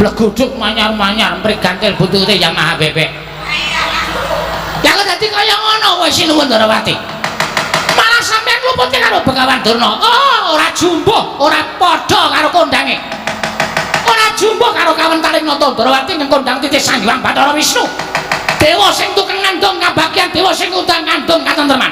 Mleguduk manyar-manyar mrigantil buntute Yamaha bebek. Ya kok dadi kaya ngono kowe Sinuwun Ndorowati. Malah sampean lupute karo Begawan Durna. Oh, ora jumbuh, ora padha karo kondange. Ora jumbuh karo kawentaring Nata Ndorowati ing kondang titih Sang Hyang Bathara Wisnu. Dewa sing tukang ngandung kabagyan, dewa sing undang ngandung katentreman.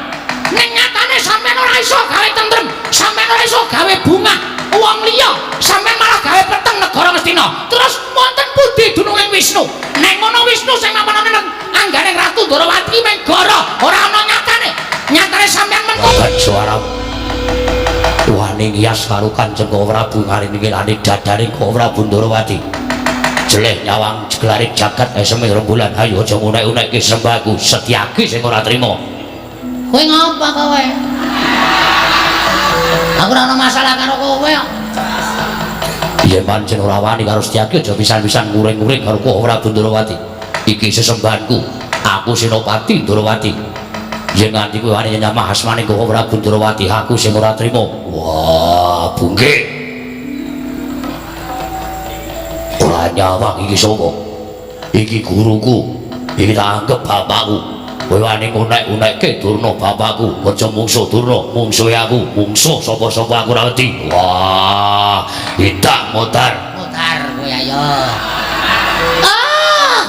Ning nyatane sampean ora iso gawe tentrem, sampean ora iso gawe bunga wong liya, sampean malah gawe peteng negara Ngastina. Terus wonten pundi dununging Wisnu? Ning ngono Wisnu sing mapan nang anggane Ratu Ndorowati mung goro, ora ana nyatane. Nyatane sampean mengko suara wani ngiyas karo Kanjeng Prabu ngaringi dadaring Prabu Ndorowati. Jeleh nyawang jeglare jagat eseme rembulan. Ayo aja ngunek-unekke sembahku Setyaki sing ora trima. Kowe ngapa kowe? Aku ora ana masalah karo kowe kok. Yen pancen ora wani karo Setyaki aja pisan-pisan nguring-nguring karo Prabu Ndorowati. Iki sesembahanku. Aku Senopati Ndorowati. Yen nganti kowe wani nyamah asmane Prabu Ndorowati, aku sing ora trima. Wah, bungke. Ora nyawang iki sapa? Iki guruku. Iki tak anggap bapakku. Kowe wani ngunek-unekke Durna bapakku. Aja mungsuh Durna, mungsuhe aku. Mungsuh sapa-sapa aku ora wedi. Wah, idak modar. Modar kowe ayo. Ah!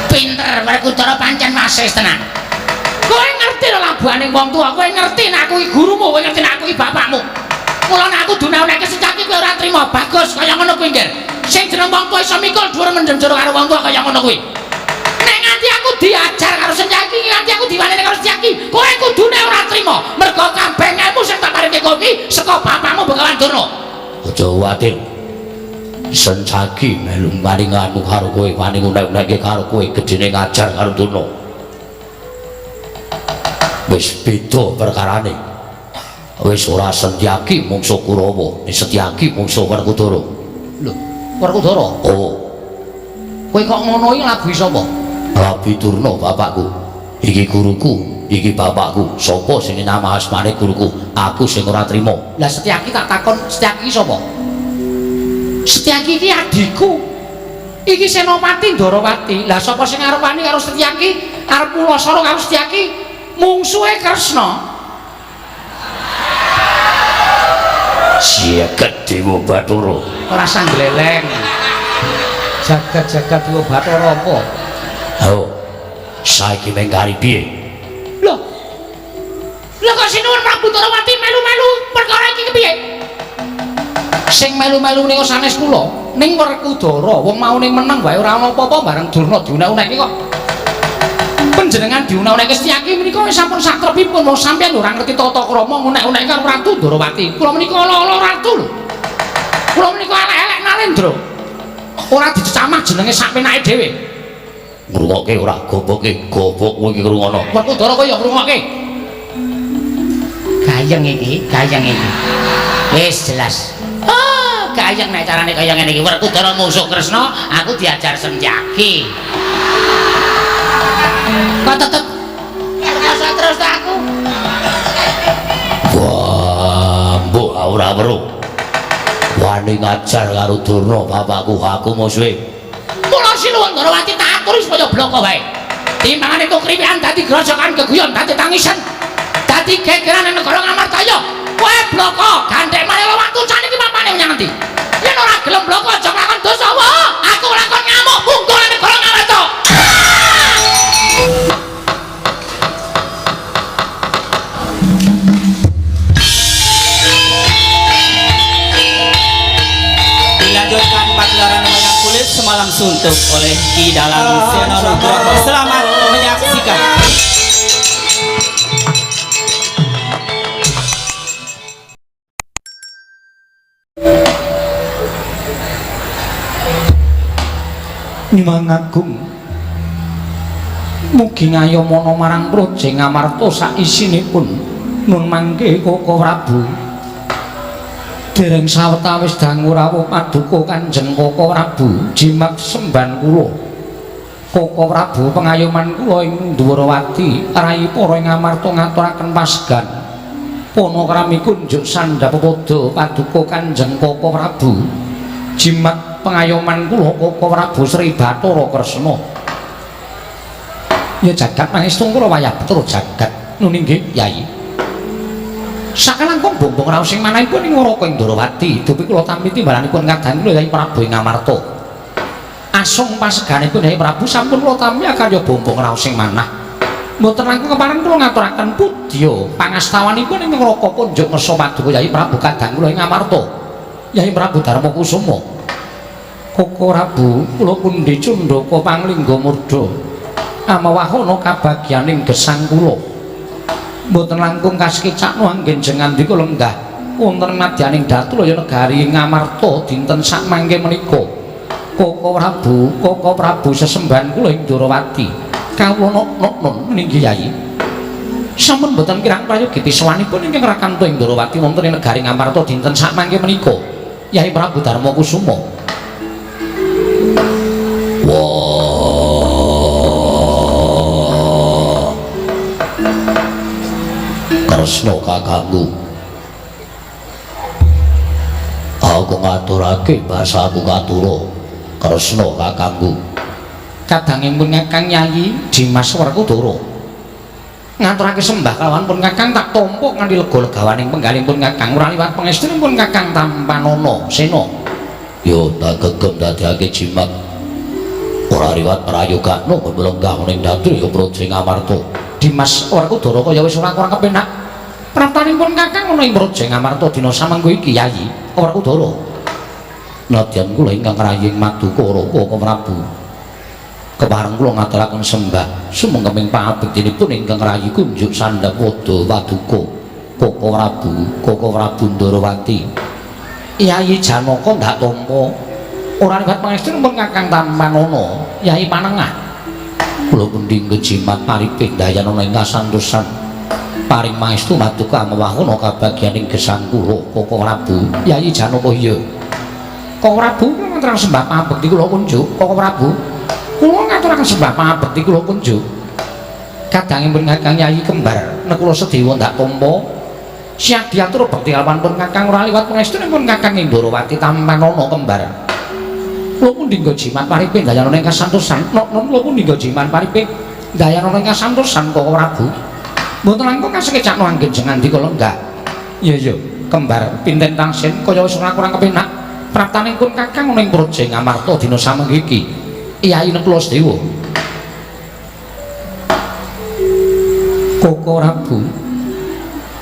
Pinter Werkudara pancen wasis tenan. Kowe ngerti lho labuhane wong tuwa, kowe ngerti nek aku iki gurumu, kowe ngerti nek aku iki bapakmu. Mula nek aku dunek-unekke Setyaki kowe ora trima. Bagus kaya ngono kuwi, Nggir. Sing jeneng wong tuwa iso mikul dhuwur mendem jero karo wong tuwa kaya ngono kuwi. Nek nganti aku diajar karo Setyaki, nganti aku diwaneni karo Setyaki, kowe kudune ora trima. Mergo kabeh ilmu sing tak paringke kowe iki saka bapakmu Begawan Durna. Aja kuwatir. Setyaki melu maringanu karo kowe, wani ngunek-unekke karo kowe, gedene ngajar karo Durna. Wis beda perkarane. Wis ora Setyaki mungsuh Kurawa, Setyaki mungsuh Werkudara. Lho, Werkudara? Oh. Kowe kok ngono iki labuhi sapa? Labuhi Durna bapakku. Iki guruku, iki bapakku. Sapa sing nyamah asmane guruku? Aku sing ora trima. Lah Setyaki tak takon, Setyaki iki sapa? Setyaki iki adhiku. Iki Senopati Ndorowati. Lah sapa sing arep wani karo Setyaki? Arep mulasara karo Setyaki? Mungsuhe Kresna. Jagat Dewa Bathara. Ora sangleleng. Jagat-jagat Dewa Bathara apa? Oh. Saiki mengkari piye? Lho. Lho kok Sinuwun Prabu Ndorowati melu-melu perkara iki kepiye? Sing melu-melu nika sanes kula, ning Werkudara, wong maune meneng wae ora ana apa-apa bareng Durna diunek-unekke kok. Panjenengan diunek-unekke Setyaki menika wis sampun satrepipun, wong sampeyan ora ngerti tata krama ngunek-unekke karo Ratu Ndorowati. Kula menika ala-ala ratu lho. Kula menika elek-elek Nalendra. Ora dicecamah jenenge sak penake dhewe. Ngrungokke ora goboke, gobok kowe iki ngrungono. Werkudara kowe ya ngrungokke. Gayeng iki, gayeng iki. Wis jelas. Oh, gayeng nek carane kaya ngene iki. Werkudara mungsuh Kresna, aku diajar Setyaki. Kok tetep terus terus aku. Wah, mbok ora weruh. Wani ngajar karo Durna bapakku, aku musuhe. Mula Sinuwun Ndorowati tak aturi supaya bloko wae. Timbangane kok kriwikan dadi grojokan geguyon, dadi tangisan, dadi gegeran ning negara Ngamartaya. Kowe bloko, gandhek maneh waktu saniki mapane menyang endi? Yen ora gelem bloko aja nglakon dosa. Wah, aku nglakon ngamuk munggo ning negara Ngamarta. Dilanjutkan pagelaran wayang kulit semalam suntuk oleh Ki Dalang Seno Nugroho. Selamat menyaksikan. Nyuwun agung mugi ngayomana marang Praja Ngamarta saisinipun nun mangke Koko Prabu. Dereng sawetawis dangu rawuh paduka Kanjeng Koko Prabu jimat semban kula. Koko Prabu pengayoman kula ing Dwarawati rai para ing Ngamarta ngaturaken pasgan. Panakrami kunjuk sandhap pada paduka Kanjeng Koko Prabu. Jimat pengayoman kula Koko Prabu Sri Bathara Kresna. Ya jagat pangestu kula wayah Bathara jagat. Nun inggih Yai. Sakalangkung bombong raos ing manahipun ing Raka Indrawati, dupi kula tampi timbalanipun kadang kula Yai Prabu ing Ngamarta. Asung paseganipun Yai Prabu sampun kula tampi akarya bombong raos ing manah. Mboten langkung kepareng kula ngaturaken pudya pangastawanipun ing Raka kunjuk ngersa paduka Yai Prabu kadang kula ing Ngamarta. Yai Prabu Darma Kusuma. Koko Prabu kula pundi cundhaka panglingga murda. Amawahana kabagyaning gesang kula. Mboten langkung kasekecakno anggen jengandika lenggah wonten madyaning Datulaya negari Ngamarta dinten sakmangke menika. Koko Prabu, Koko Prabu sesembahan kula ing Ndrawati. Kawula nok-nok nggih Yai. Sampun mboten kirang prayogi pisowanipun ingkang rakanto ing Ndrawati wonten ing negari Ngamarta dinten sakmangke menika. Yai Prabu Darma Kusuma. Wah. Kresna kakangku. Aku ngaturake basaku katura. Kresna kakangku. Kadangipun Kakang Yayi Dimas Werkudara ngaturake sembah kalawan pun Kakang tak tampa nganti lega-legawaning penggalipun Kakang ora liwat pangestunipun Kakang tampanana sena. Yo tak gegem dadekake jimat. Ora liwat prayogakno lenggah ning Datulaya Praja Ngamarta. Dimas Werkudara kaya wis ora kurang kepenak. Praptanipun Kakang ana ing Praja Ngamarta dina samangga iki Yayi Werkudara. Nadyan kula ingkang raying maduka Raka Prabu. Kepareng kula ngaturaken sembah sumengkeming pangabektinipun ingkang rayi kunjuk sandhap wada paduka Koko Prabu, Koko Prabu Ndrawati. Yayi Janaka ndak tampa. Ora liwat pangestunipun Kakang tampanana Yayi Panengah. Kula pundi ngejimat paripih dayanana ing kasantosan. Paring pangestu maduka amawahana kabagyaning gesang kula Koko Prabu. Yayi Janaka iya. Koko Prabu kula ngaturaken sembah pangabekti kula kunjuk Koko Prabu. Kula ngaturaken sembah pangabekti kula kunjuk. Kadangipun Kakang Yayi kembar nekula sedewa ndak tampa. Siap diatur bekti kalawan Kakang ora liwat pangestunipun Kakang Indrawati tampanana kembar. Kula pundi nggo jimat paripih dayanana ing kasantosan. Nok-nok kula pundi nggo jimat paripih dayanana ing kasantosan Koko Prabu. Mboten langkung kasekecakno anggen jengandika lenggah. Iya iya, kembar pinten tangsin kaya wis ora kurang kepenak. Praptanipun Kakang ana ing Praja Ngamarta dina samenggi iki. Yayi Nekula Sedewa. Koko Prabu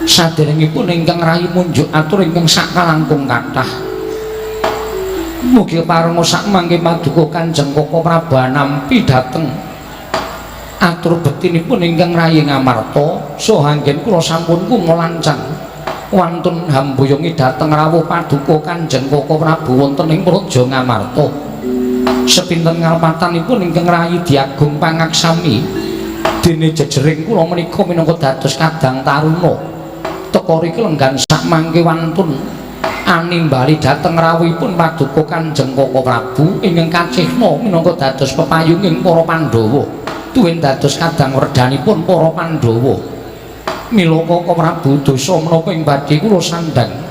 saderengipun ingkang rayi munjuk atur ingkang sakalangkung kathah. Mugi parenga sakmangke paduka Kanjeng Koko Prabu nampi dhateng atur bektinipun ingkang rayi Ngamarta saha anggen kula sampun kumalancang wantun hambuyungi dhateng rawuh paduka Kanjeng Koko Prabu wonten ing Praja Ngamarta. Sepinten ngalpatanipun ingkang rayi diagung pangaksami dene jejering kula menika minangka dados kadang taruna teka riki lenggan sakmangke wantun animbali dhateng rawuhipun paduka Kanjeng Koko Prabu ingkang kacihna minangka dados pepayunging para Pandhawa tuwin dados kadang werdanipun para Pandhawa. Mila Koko Prabu dosa menapa ing badhe kula sandhang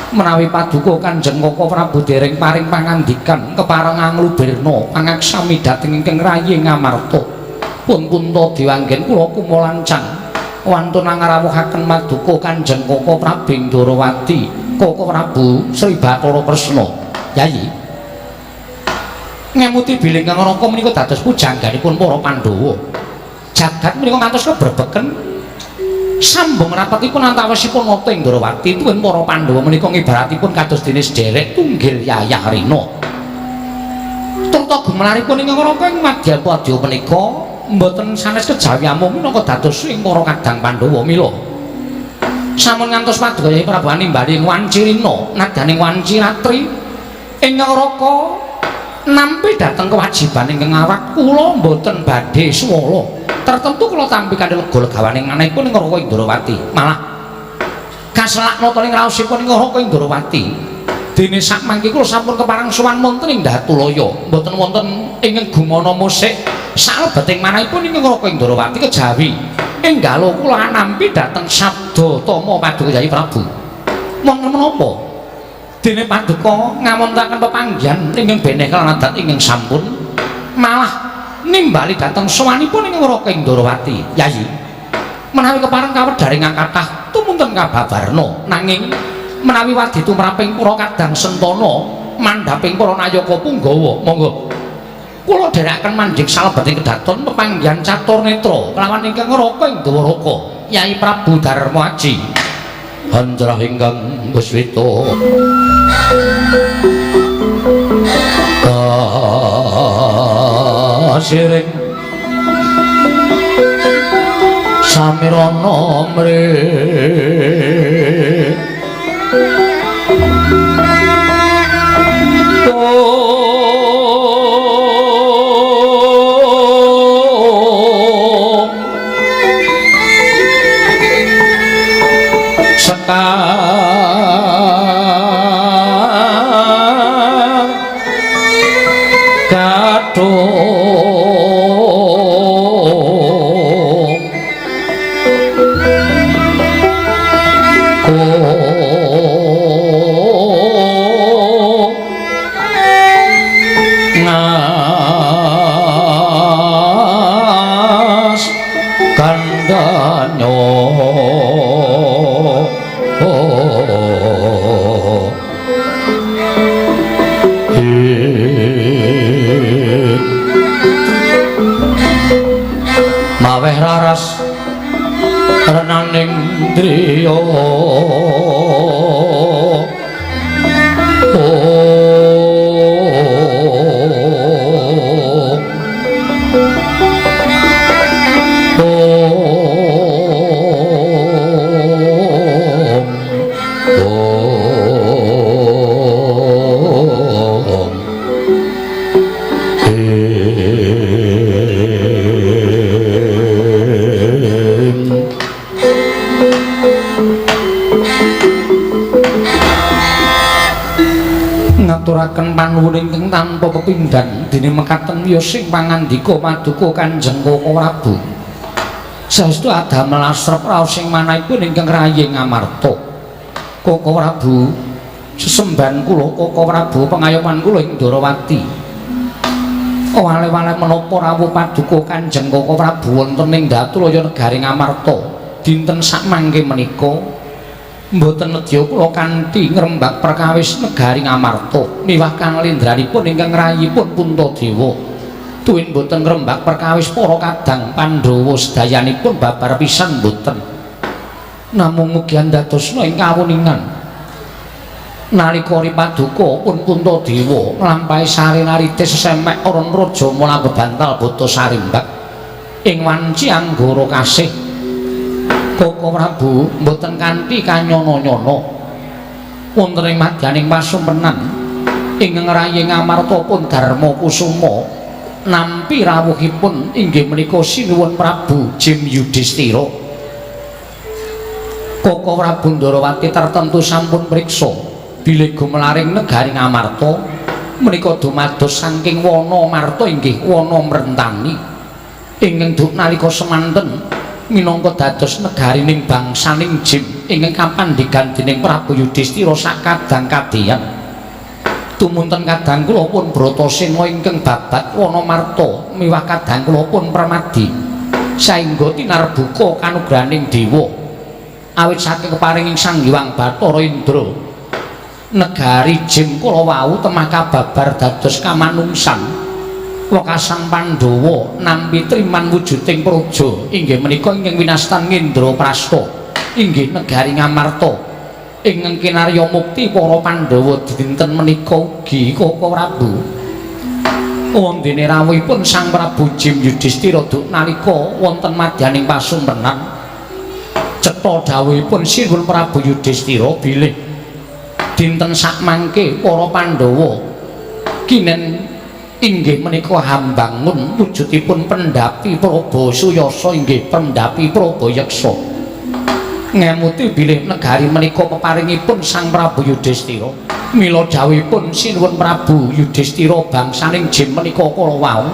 menawi paduka Kanjeng Koko Prabu dereng paring pangandikan kepareng anglubirna pangaksami dhateng ingkang rayi Ngamarta. Pun punta diwanggen kula kumalancang wantun angrawuhaken paduka Kanjeng Koko Prabu Ndrawati Koko Prabu Sri Bathara Kresna. Yayi ngemuti bilih ingkang Raka menika dados pujangganipun para Pandhawa. Jagat menika ngantos kebrebeken sambung rapetipun antawisipun nata Indrawati tuwin para Pandhawa menika ngibaratipun kados dene sederek tunggil yayah rina. Turta gumelaripun ingkang Raka ing madyapadya menika mboten sanes kejawi amung minangka dados ing para kadang Pandhawa. Mila sampun ngantos paduka Yai Prabu nimbali wanci rina nadaning wanci ratri ingkang Raka nampi dhateng kewajiban ingkang awak kula mboten badhe suwala. Tertentu kula tampi kanthi lega legawaning manahipun ing Raka Indrawati. Malah kaselak nata ing raosipun ing Raka Indrawati. Dene sakmangke kula sampun kepareng sowan wonten ing Datulaya, mboten wonten ing gumana musik salebeting manahipun ing Raka Indrawati kejawi enggalo kula nampi dhateng sabda tama paduka Yai Prabu. Wonten menapa? Dene paduka ngawontenaken pepanggihan ingkang beneh kalawan adat ingkang sampun malah nimbali dhateng sowanipun ingkang Raka ing Ndorowati. Yayi, menawi kepareng kawedharing kathah tumunten kababarna, nanging menawi wadi tumraping para kadang sentana mandhaping para nayaka punggawa, monggo kula dherekaken manjing salebeting kedaton pepanggihan catur netra kelawan ingkang Raka ing Dwaraka, Yai Prabu Darma Aji. Hanjrah ingkang kuswita kasiring samirana mrih sekar kadung ngas kandhanyo maweh raras renaning driya ngaturaken panuwun ingkang tanpa pepindhan dene mekaten wiyos sing pangandika paduka Kanjeng Koko Prabu. Saestu adamel asrep raos sing manahipun ingkang rayi Ngamarta. Koko Prabu, sesembahan kula Koko Prabu pengayoman kula ing Ndorowati. Wale-wale menapa rawuh paduka Kanjeng Koko Prabu wonten ing Datulaya negari Ngamarta dinten sakmangke menika mboten nedya kula kanthi ngrembak perkawis negari Ngamarta miwah kanglendranipun ingkang rayipun Puntadewa. Tuwin mboten ngrembak perkawis para kadang Pandhawa sedayanipun babar pisan mboten. Namung mugi andadosna ing kawuningan nalika ripaduka pun Puntadewa nglampahi sarinarite sesemek aran raja mula bebantal bata sarimbak ing wanci anggara kasih. Koko Prabu mboten kanthi kanyana-nyana wonten ing madyaning pasumpenan ingkang ngrayi Ngamarta pun Darma Kusuma nampi rawuhipun inggih menika Sinuwun Prabu Jim Yudhistira. Koko Prabu Ndorowati tertentu sampun priksa bilih gumelaring negari Ngamarta menika dumados saking wana marta inggih wana mrentani ingkang duk nalika semanten minangka dados negarining bangsaning Jim ingkang kapandigan dening Prabu Yudhistira sakadang kadeyan. Tumunten kadang kula pun Bratasena ingkang babat wana marta miwah kadang kula pun Permadi saengga tinarbuka kanugrahaning dewa awit saking keparinging Sang Hyang Bathara Indra negari Jim kala wau temah kababar dados kamanungsan. Wekasan Pandhawa nampi triman wujuding praja inggih menika ingkang winastan Ngendraprasta inggih negari Ngamarta ingkang kinarya mukti para Pandhawa dinten menika ugi Koko Prabu. Wondene rawuhipun Sang Prabu Jim Yudhistira duk nalika wonten madyaning pasumpenan cetha dawuhipun Sinuwun Prabu Yudhistira bilih dinten sakmangke para Pandhawa kinen inggih menika hambangun wujudipun pendhapi Praba Suyasa inggih pendhapi Prabayeksa ngemuti bilih negari menika peparingipun Sang Prabu Yudhistira. Mila dawuhipun Sinuwun Prabu Yudhistira bangsaning Jim menika kala wau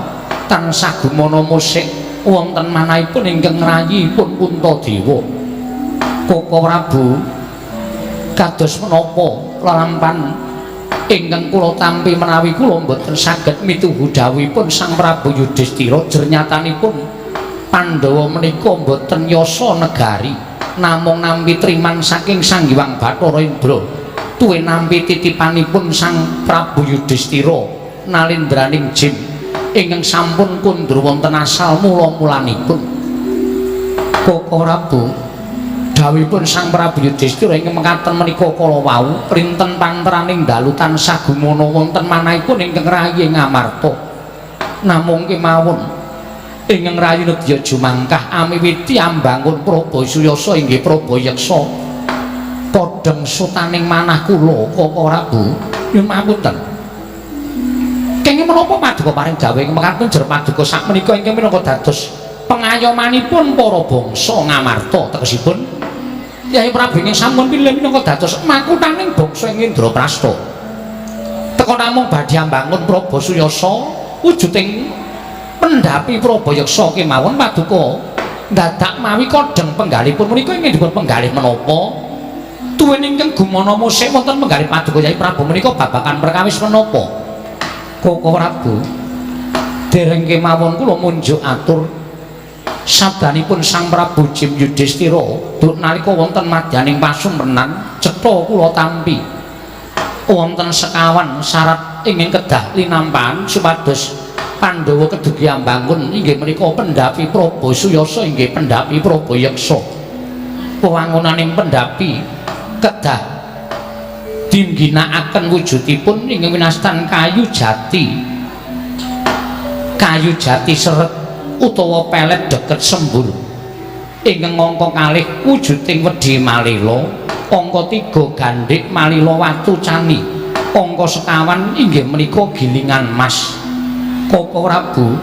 tansah gumana musik wonten manahipun ingkang ngrayipun Puntadewa. Koko Prabu kados menapa Lalampan ingkang kula tampi menawi kula mboten saged mituhu dawuhipun Sang Prabu Yudhistira jernyatanipun Pandhawa menika mboten yasa negari namung nampi triman saking Sang Hyang Bathara Indra tuwe nampi titipanipun Sang Prabu Yudhistira nalindraning jim ingkang sampun kundur wonten asal mula-mulanipun. Koko Prabu, dawuhipun Sang Prabu Yudhistira ingkang mekaten menika kala wau rinten panteraning dalu tansah gumana wonten manahipun ingkang rayi Ngamarta. Namung kemawon ingkang rayi nedya jumangkah amiwiti ambangun Prabu Suyasa inggih Prabu Yeksa kodheng sutaning manah kula Koko Prabu. Nyuwun pangapunten. Kenging menapa paduka paring dawuh ingkang mekaten jer paduka sakmenika ingkang minangka dados pengayomanipun para bangsa Ngamarta tegesipun Kyai Prabu ingkang sampun pilih minangka dados makuthaning bangsa ing Indraprasta. Teka namung badhe ambangun Prabu Suyasa wujuding pendhapi Prabu Yeksa kemawon paduka dadak mawi kodheng penggalipun menika ingkang dipun penggalih menapa tuwin ingkang gumana musik wonten penggalih paduka Kyai Prabu menika babagan perkawis menapa. Koko Prabu, dereng kemawon kula munjuk atur sabdanipun Sang Prabu Jim Yudhistira duk nalika wonten madyaning pasumrenan cetha kula tampi wonten sekawan syarat ingkang kedah linampahan supados Pandhawa kedugi ambangun inggih menika pendhapi Prabu Suyasa inggih pendhapi Prabu Yeksa. Wewangunaning pendhapi kedah dingginakaken wujudipun ingkang winastan kayu jati. Kayu jati seret utawa pelet deket sembur ingkang angka kalih wujuding wedhi malila, angka 3 gandhik malila watu cani, angka sekawan inggih menika gilingan mas. Koko Prabu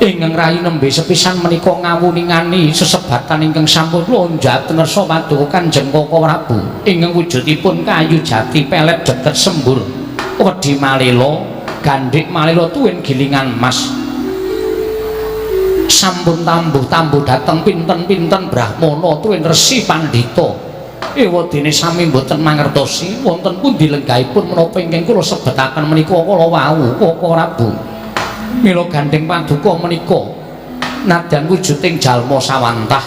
ingkang rayi nembe sepisan menika ngawuningani sesebatan ingkang sampun lonjat ngersa paduka Kanjeng Koko Prabu ingkang wujudipun kayu jati pelet deket sembur wedhi malila gandhik malila tuwin gilingan mas. Sampun tambuh-tambuh dhateng pinten-pinten brahmana tuwin resi pandhita ewadene sami mboten mangertosi wonten pundi lenggahipun menapa ingkang kula sebetaken menika kala wau Koko Prabu. Mila gandheng paduka menika nadyan wujuding jalma sawantah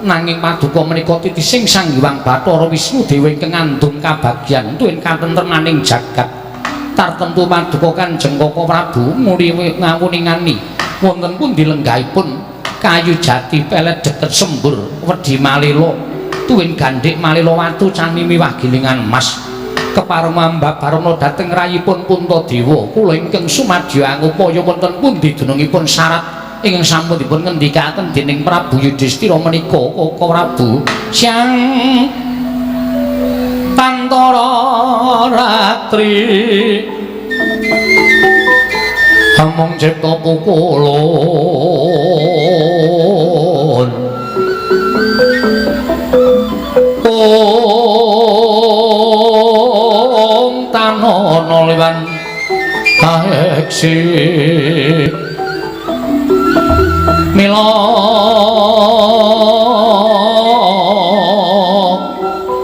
nanging paduka menika titising Sang Hyang Bathara Wisnu Dewa ingkang ngandung kabagyan tuwin katentremaning jagat. Tartemtu paduka Kanjeng Koko Prabu nguri ngawuningani wonten pundi lenggahipun kayu jati pelet deket sembur wedhi malila tuwin gandhik malila watu cani miwah gilingan mas. Kepareng mambabarana dhateng rayipun Puntadewa kula ingkang sumadya angupaya wonten pundi dunungipun syarat ingkang sampun dipun ngendikaken dening Prabu Yudhistira menika Koko Prabu. Siang pantara ratri amung cipta pukulun ong tanono liwan kaeksi mila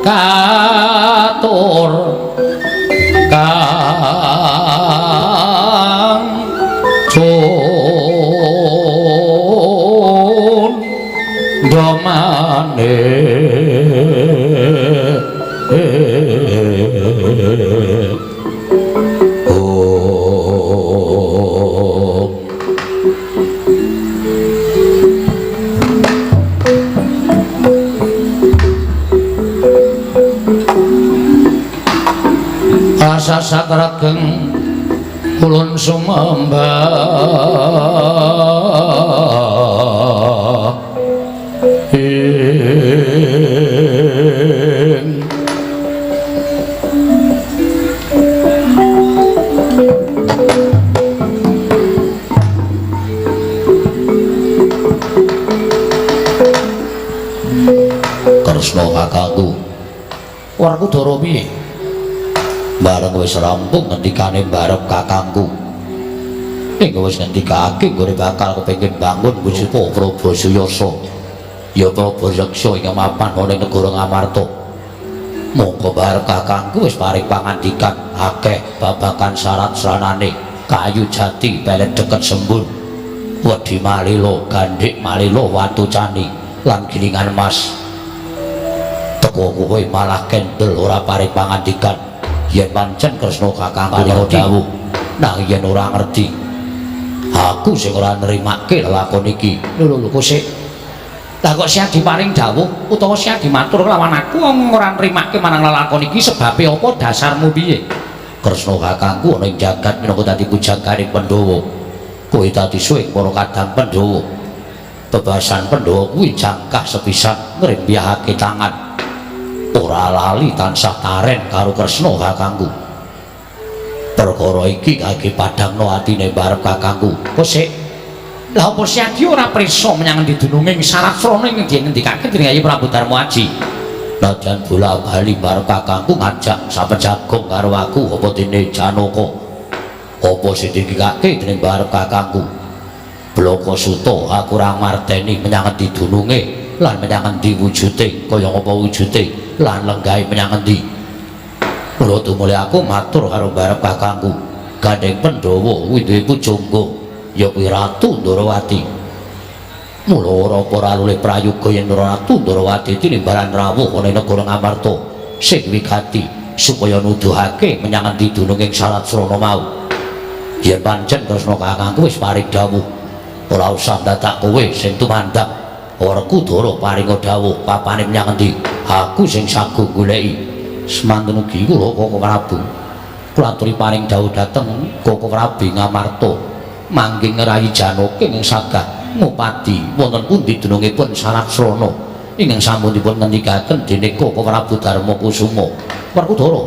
katur kang cun domane rasa satrageng ulun sumembah ing Kresna kakangku Werkudara piye? Bareng wis rampung ngendikane barep kakangku. Ing wis ngendikake nggone bakal kepengin bangun wujud Prabu Suyasa. Ya Prabu Yeksa ing mapan ana ing negara Ngamarta. Monggo bareng kakangku wis paring pangandikan akeh babagan syarat sranane kayu jati pelet deket sembur wedi malilo gandhik malilo watu cani lan gilingan mas. Teko kowe malah kendel ora paring pangandikan yen pancen Kresna kakangku ngerti dawuh nang yen ora ngerti aku sing ora nrimake lelakon iki. Lho lho kok sik. Lah kok siap diparing dawuh utawa siap dimatur lawan aku wong ora nrimake marang lelakon iki sebabe apa dasarmu piye? Kresna kakangku ana ing jagat minangka dadi pujangganing Pandhawa. Kowe dadi suwing para kadang Pandhawa. Bebasan Pandhawa kuwi jangkah sepisan ngrembyahake tangan. Ora lali tansah taren karo Kresna kakangku. Perkara iki kage padhangno atine barep kakangku. Kok sik. Lah apa Siadi ora prisa menyang endi dununging syarat srana ing ngendikake dening Kyai Prabu Darma Aji? Najan bola-bali barep kakangku ngajak sapejagong karo aku apa dene Janaka. Apa sing dikikake dening barep kakangku? Blaka Suta aku ora mardeni menyang endi dununge lan menyang endi wujude, kaya ngapa wujude lan lenggahe menyang endi. Mula tumuli aku matur karo barep kakangku, gandeng Pandhawa kuwi duwe pujangga ya kuwi Ratu Ndorowati. Mula ora ora lulih prayoga yen Ratu Ndorowati tinimbalan rawuh ana ing negara Ngamarta sing wigati supaya nuduhake menyang endi dununging syarat srana mau. Yen pancen Kresna kakangku wis paring dawuh, ora usah ndadak kowe sing tumandang. Werkudara paringa dawuh papane menyang endi, aku sing sagung goleki. Semanten ugi kula Koko Prabu. Kula aturi paring dawuh dhateng Koko Prabu Ngamarta mangke ngrayi Janaka ingkang sagah ngupadi wonten pundi dunungipun syarat srana ingkang sampun dipun ngendikaken dening Koko Prabu Darma Kusuma. Werkudara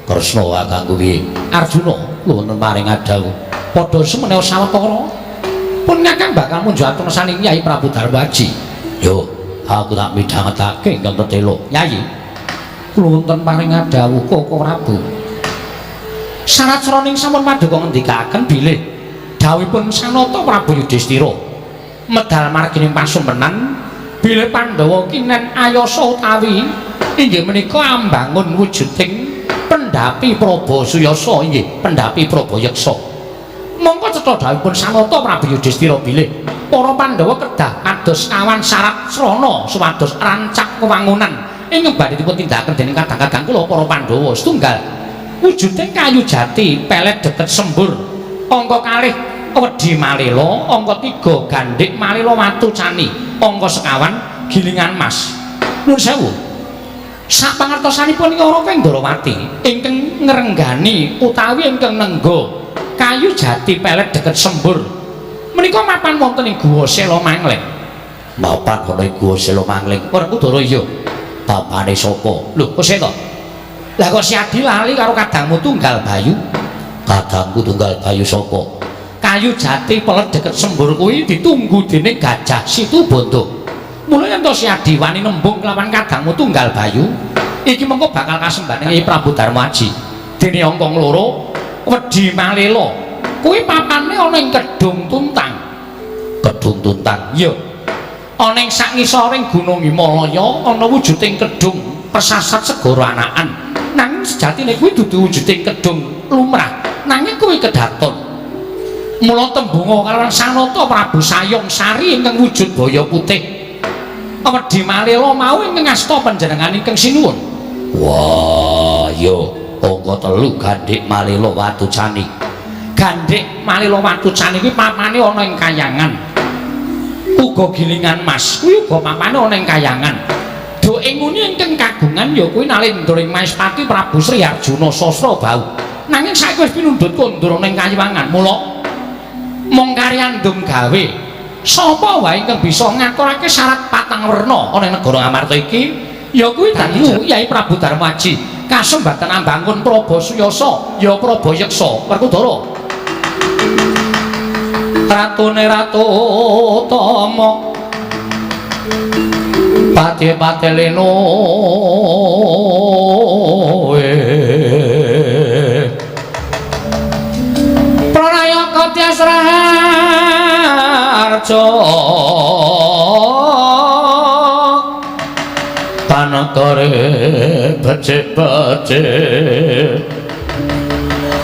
Kresna kakangku piye? Arjuna wonten paring dawuh. Padha semene sawetara pun kakang bakal munjatun saning Kyai Prabu Darma Aji. Yo, aku tak midhangetake ingkang tetelo. Kyai, kula wonten paring dawuh Koko Prabu. Syarat sraning sampun paduka ngendikaken bilih dawuhipun Sanata Prabu Yudhistira medal margining pasumpenan bilih Pandhawa kinen ayasa utawi inggih menika ambangun wujuding pendhapi Praba Suyasa inggih pendhapi Prabayeksa. Mongko cetha dawuhipun Sanata Prabu Yudhistira bilih para Pandhawa kedah kados kawan syarat srana supados rancak kewangunan ingkang badhe dipun tindakaken dening kadang-kadang kula para Pandhawa setunggal wujuding kayu jati pelet deket sembur angka kalih wedi malelo angka 3 gandhik malelo watu cani angka sekawan gilingan mas. Nuwun sewu, sapangertosanipun ing Raka Ndorowati ingkang ngrenggani utawi ingkang nengga kayu jati pelet deket sembur menika mapan wonten ing Guwa Sela Mangling. Mapan ana ing Guwa Sela Mangling. Werkudara iya. Papane sapa? Lho, kok sik to? Lah kok Siadi lali karo kadangmu Tunggal Bayu? Kadangku Tunggal Bayu sapa? Kayu jati pelet deket sembur kuwi ditunggu dening Gajah Situbondo. Mula yen to Siadi wani nembung kelawan kadangmu Tunggal Bayu, iki mengko bakal kasembahan Kyai Prabu Darma Aji. Dene angka loro wedi malela. Kuwi papane ana ing Kedung Tuntang. Kedung Tuntang. Iya. Ana ing sak ngisoring Gunung Himalaya ana wujuding kedung persasat segara anakan. Nanging sejatine kuwi dudu wujuding kedung lumrah, nanging kuwi kedaton. Mula tembunga kalawan Sanata Prabu Sayung Sari ingkang wujud baya putih. Wedi malela mau ingkang asta panjenengan ingkang sinuwun. Wah, yo angka 3 gandhik malela watu cani. Gandhik malela watu cani kuwi papane ana ing kayangan. Uga gilingan mas kuwi uga papane ana ing kayangan. Do ing nguni ingkang kagungan ya kuwi Nalendra ing Maespati Prabu Sri Arjuna Sasrabahu. Nanging saiki wis pinundhut kondur ana ing kayiwangan. Mula mung karyandung gawe sapa wae ingkang bisa ngaturake syarat patang werna ana ing negara Ngamarta iki ya kuwi dadi Kyai Prabu Darma Aji kasembatan ambangun Praba Suyasa ya Prabayeksa. Werkudara Ratune Ratu Tama pati pateleno Pranayaka Tyas Raharja Negari becik-becik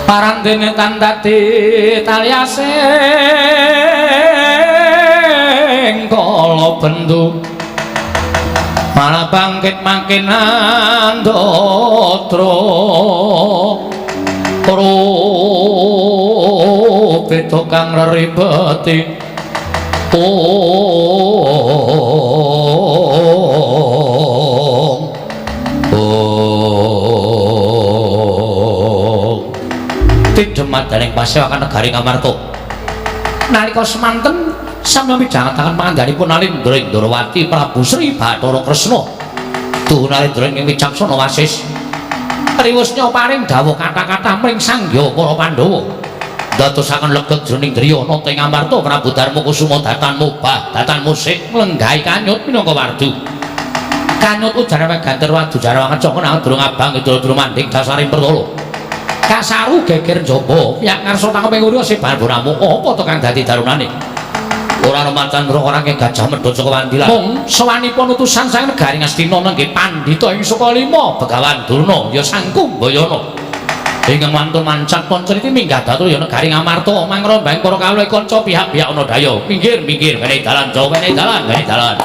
parandene tan dadi taliasing kala bendu malah bangkit makin andatra beda kang reribeti Tidemadaning pasewakan negari Ngamarta. Nalika semanten sami midhangetaken pangandhanipun Nalindra ing Ndrawati Prabu Sri Bathara Kresna. Tuhu Nalindra ing wicaksana wasis. Riwusnya paring dawuh kata-kata mring sangya para Pandhawa. Dadosaken legeg jroning griya nata ing Ngamarta Prabu Darma Kusuma datan mubah datan musik nglenggahi kanyut minangka wardu. Kanyut ujar weganter wadu jarwa ngecok nang durung abang kidul manding dasaring pertala. Kasaru geger njaba piyak ngarsa tangkeping urya sebar bonamu apa to kang dadi darunane. Ora ana macan ora kang gajah medhot saka wandilan. Mung sowanipun utusan saking negari Ngastina nenggih pandhita ing Sukalima Begawan Durna ya Sang Kumbayana. Ingkang wantun mancak pancariti minggah datur ya negari Ngamarta mangrombang para kawula kanca pihak-pihak ana daya. Minggir-minggir wene dalan jawa wene dalan wene dalan.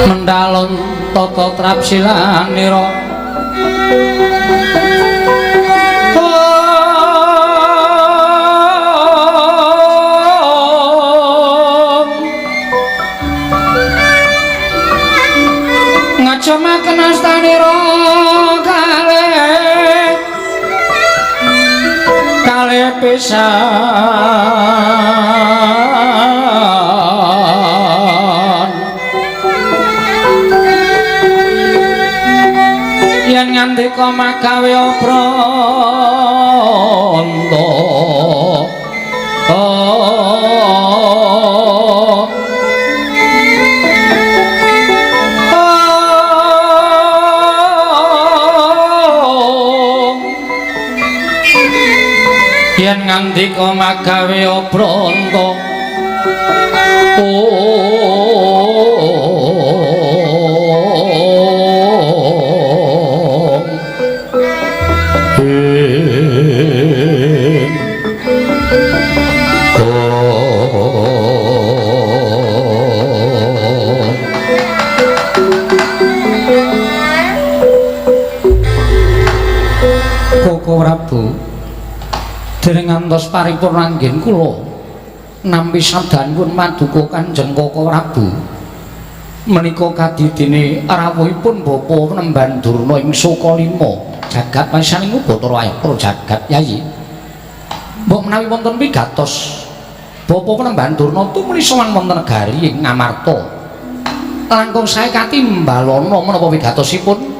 Mendalon tata trapsilanira ngajemaken astanira kalih kalih pisan yen ngandika magawe obranta yen ngandika magawe obranta Koko Prabu dereng ngantos paripurna anggen kula nampi sabdanipun paduka Kanjeng Koko Prabu menika kadidene rawuhipun Bapa Nemban Durna ing Sukalima jagat wasaning Bathara Ayah jagat Yayi mbok menawi wonten pigatos Bapa Penemban Durna tumuli sowan wonten negari ing Ngamarta langkung sae katimbalana menapa wigatosipun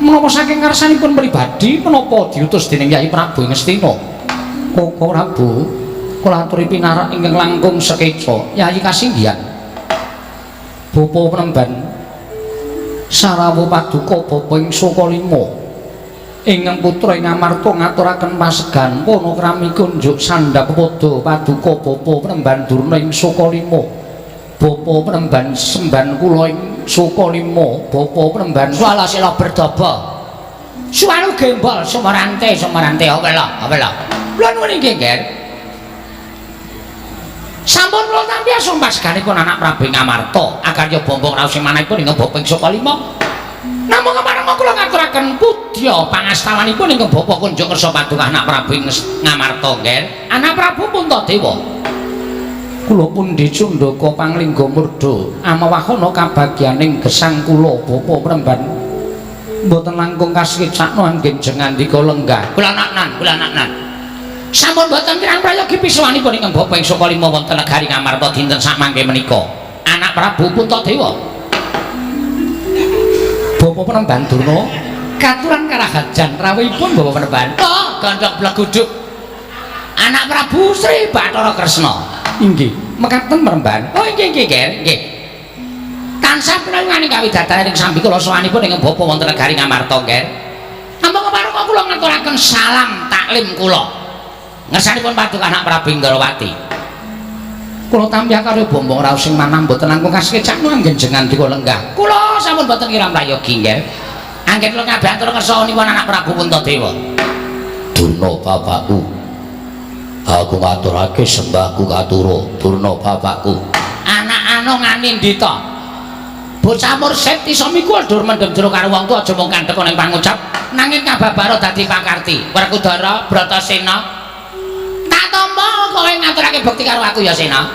menapa saking karsanipun pribadi menapa diutus dening Yai Prabu Ngastina. Koko Prabu kula aturi pinarak ingkang langkung sekeca Yai kasinggihan Bapa Penemban sarawuh paduka Bapa ing Sukalima ingkang putra ing Ngamarta ngaturaken pasegan panakrami kunjuk sandhap pepada paduka Bapa Penemban Durna ing Sukalima Bapa Penemban semban kula ing Sukalima Bapa Penemban swala sila berdaba suwaru gembol sumarante sumarante awela awela kula nuwun inggih nggih sampun kula tampi asung paseganipun anak Prabu Ngamarta akarya bombong raos manahipun ing Bapa ing Sukalima namung kepareng kula ngaturaken pudya pangastawanipun ingkang Bapa kunjuk kersa paduka anak Prabu ing Ngamarta nggih anak Prabu Puntadewa kula pundi cundaka panglingga murda amawahana kabagyaning gesang kula Bapa Penemban mboten langkung kasekcakno anggen jengandika lenggah kula naknan kula naknan sampun boten kirang prayogi pisuwanipun ingkang Bapa ing Sukalima wonten negari Ngamarta dinten sakmangke menika Anak Prabu Puntadewa. Bapak Penemban Durna katuran karahajan rawuhipun Bapak Penemban. Oh, gondok bleguduk. Anak Prabu Sri Bathara Kresna. Inggih, mekaten Penemban. Oh, inggih inggih nggih. Tansah pinangan kawidatan ing sambikala sowanipun ing Bapak wonten negari Ngamarta nggih. Namung kepareng kula ngaturaken salam taklim kula. Ngersanipun paduka anak Prabu Indrawati. Kula tampi karo bombong raos sing manah mboten langkung kasekecakno anggen jenengan dika lenggah. Kula sampun boten kirang prayogi nggih. Anggen kula kabeh atur kersanipun anak Prabu Puntadewa. Durna bapakku. Aku ngaturake sembahku katura Durna bapakku. Anak anu nganindita. Bocah mursid iso mikul dur mendem jero karo wong tuwa aja mung kandhek ning pangucap nanging kababara dadi pakarti. Werkudara Bratasena. Tak tampa kowe ngaturake bekti karo aku ya Sena.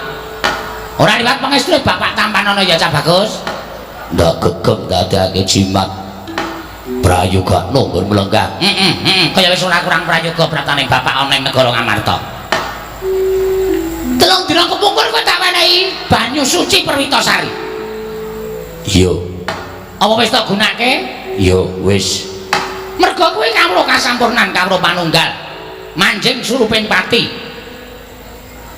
Ora liwat pangestune bapak tampanana ya Cah Bagus. Ndak gegem dadekake jimat. Prayogakno nggon mlenggah. Heeh, kaya wis ora kurang prayoga prataning bapak ana ing negara Ngamarta. Telung dina kepungkur kowe tak wenehi banyu suci Perwitasari. Iya. Apa wis tak gunake? Iya, wis. Merga kuwi kawruh kasampurnan kawruh panunggal. Manjing suruping pati.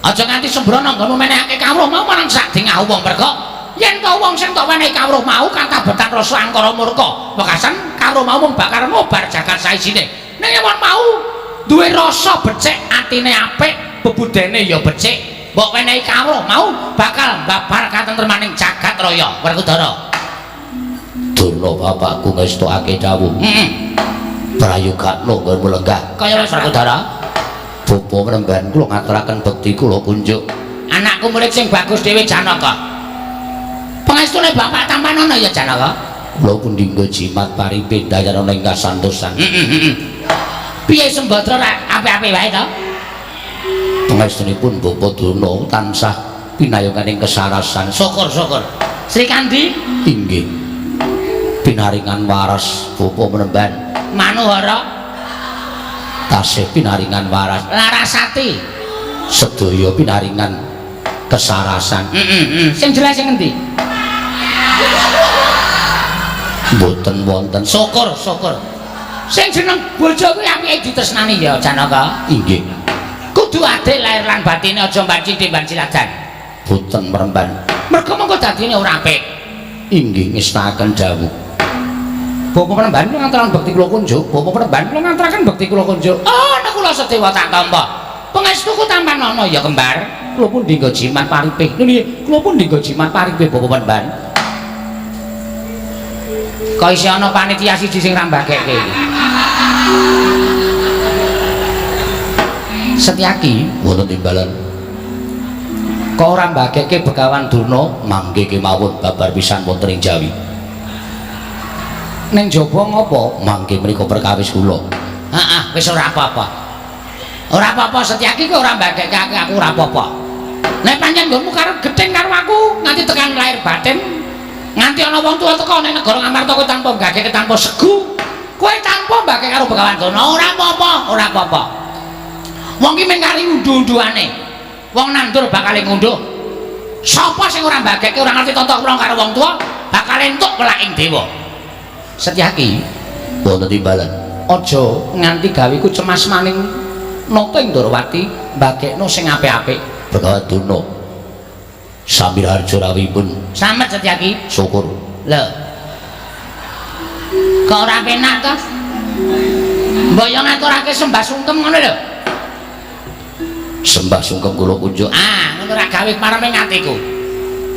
Aja nganti sembrono nggonmu menehake kawruh mau marang sadingah wong merga yen to wong sing tok wenehi kawruh mau katabetan rasa angkara murka. Wekasan kawruh mau mung bakal ngobar jagat saisine. Ning wong mau duwe rasa becik, atine apik, bebudene ya becik. Mbok wenehi kawruh mau bakal babar katentremaning jagat raya. Werkudara. Durna bapakku ngestokake dawuh. Heeh. Prayogakno nggon mlenggah. Kaya wis Werkudara. Bapa Penemban kula ngaturaken bekti kula kunjuk. Anakku murid sing bagus dhewe Janaka. Pangestune bapak tampanana ya Janaka. Kula pundi nggo jimat paripe dayana ing kasantosan. Heeh. Piye Sembadra apik-apik wae to? Pangestunipun Bapak Durna tansah pinayogan ing kesarasan. Syukur-syukur. Sri Kandi inggih. Pinaringan waras Bapak Penemban. Manohara tasih pinaringan waras. Larasati sedaya pinaringan kesarasan. Heeh. Sing jelas sing endi? Mboten wonten. Syukur, syukur. Sing jeneng bojo kuwi apike ditresnani ya Janaka. Inggih. Kudu adil lahir lan batine aja mbanci timban siladan. Boten Penemban. Merga mengko dadine ora apik. Inggih ngestakaken dawuh. Bapak Penemban kula ngaturaken bekti kula kunjuk. Bapak Penemban kula ngaturaken bekti kula kunjuk. Oh, nek kula sedewa tak tampa. Pangestuku tampanana ya kembar. Kula pundi nggo jimat paripih. Nggih, kula pundi nggo jimat paripih Bapak Penemban. Kok isih ana panitia siji sing ra mbagekke iki. Setyaki wonten timbalan. Kok ora mbagekke Begawan Durna mangke kemawon babar pisan wonten ing Jawi. Ning jaba ngopo? Mangke menika perkawis kula. Heeh, wis ora apa-apa. Ora apa-apa Setyaki kowe ora mbagekke aku ora apa-apa. Nek pancen nggonmu karo gething karo aku nganti tekan lahir batin, nganti ana wong tuwa teko ning negara Ngamarta kowe tanpa mbagekke tanpa segu, kowe tanpa mbagekke karo Begawan Durna ora apa-apa, ora apa-apa. Wong ki mung kari unduh-unduhane. Wong nandur bakal ngunduh. Sapa sing ora mbagekke ora ngerti tata krama karo wong tuwa bakal entuk welaking dewa. Setyaki wonten timbalan. Aja nganti gaweku cemas maning nata Indrawati mbagekno sing apik-apik. Begawan Durna Samiraharja rawuhipun. Slamet Setyaki. Syukur. Lho. Kok ora penak to? Mbok yo ngaturake sembah sungkem ngono lho. Sembah sungkem kula kunjuk. Ah, ngono ra gawe pareme atiku.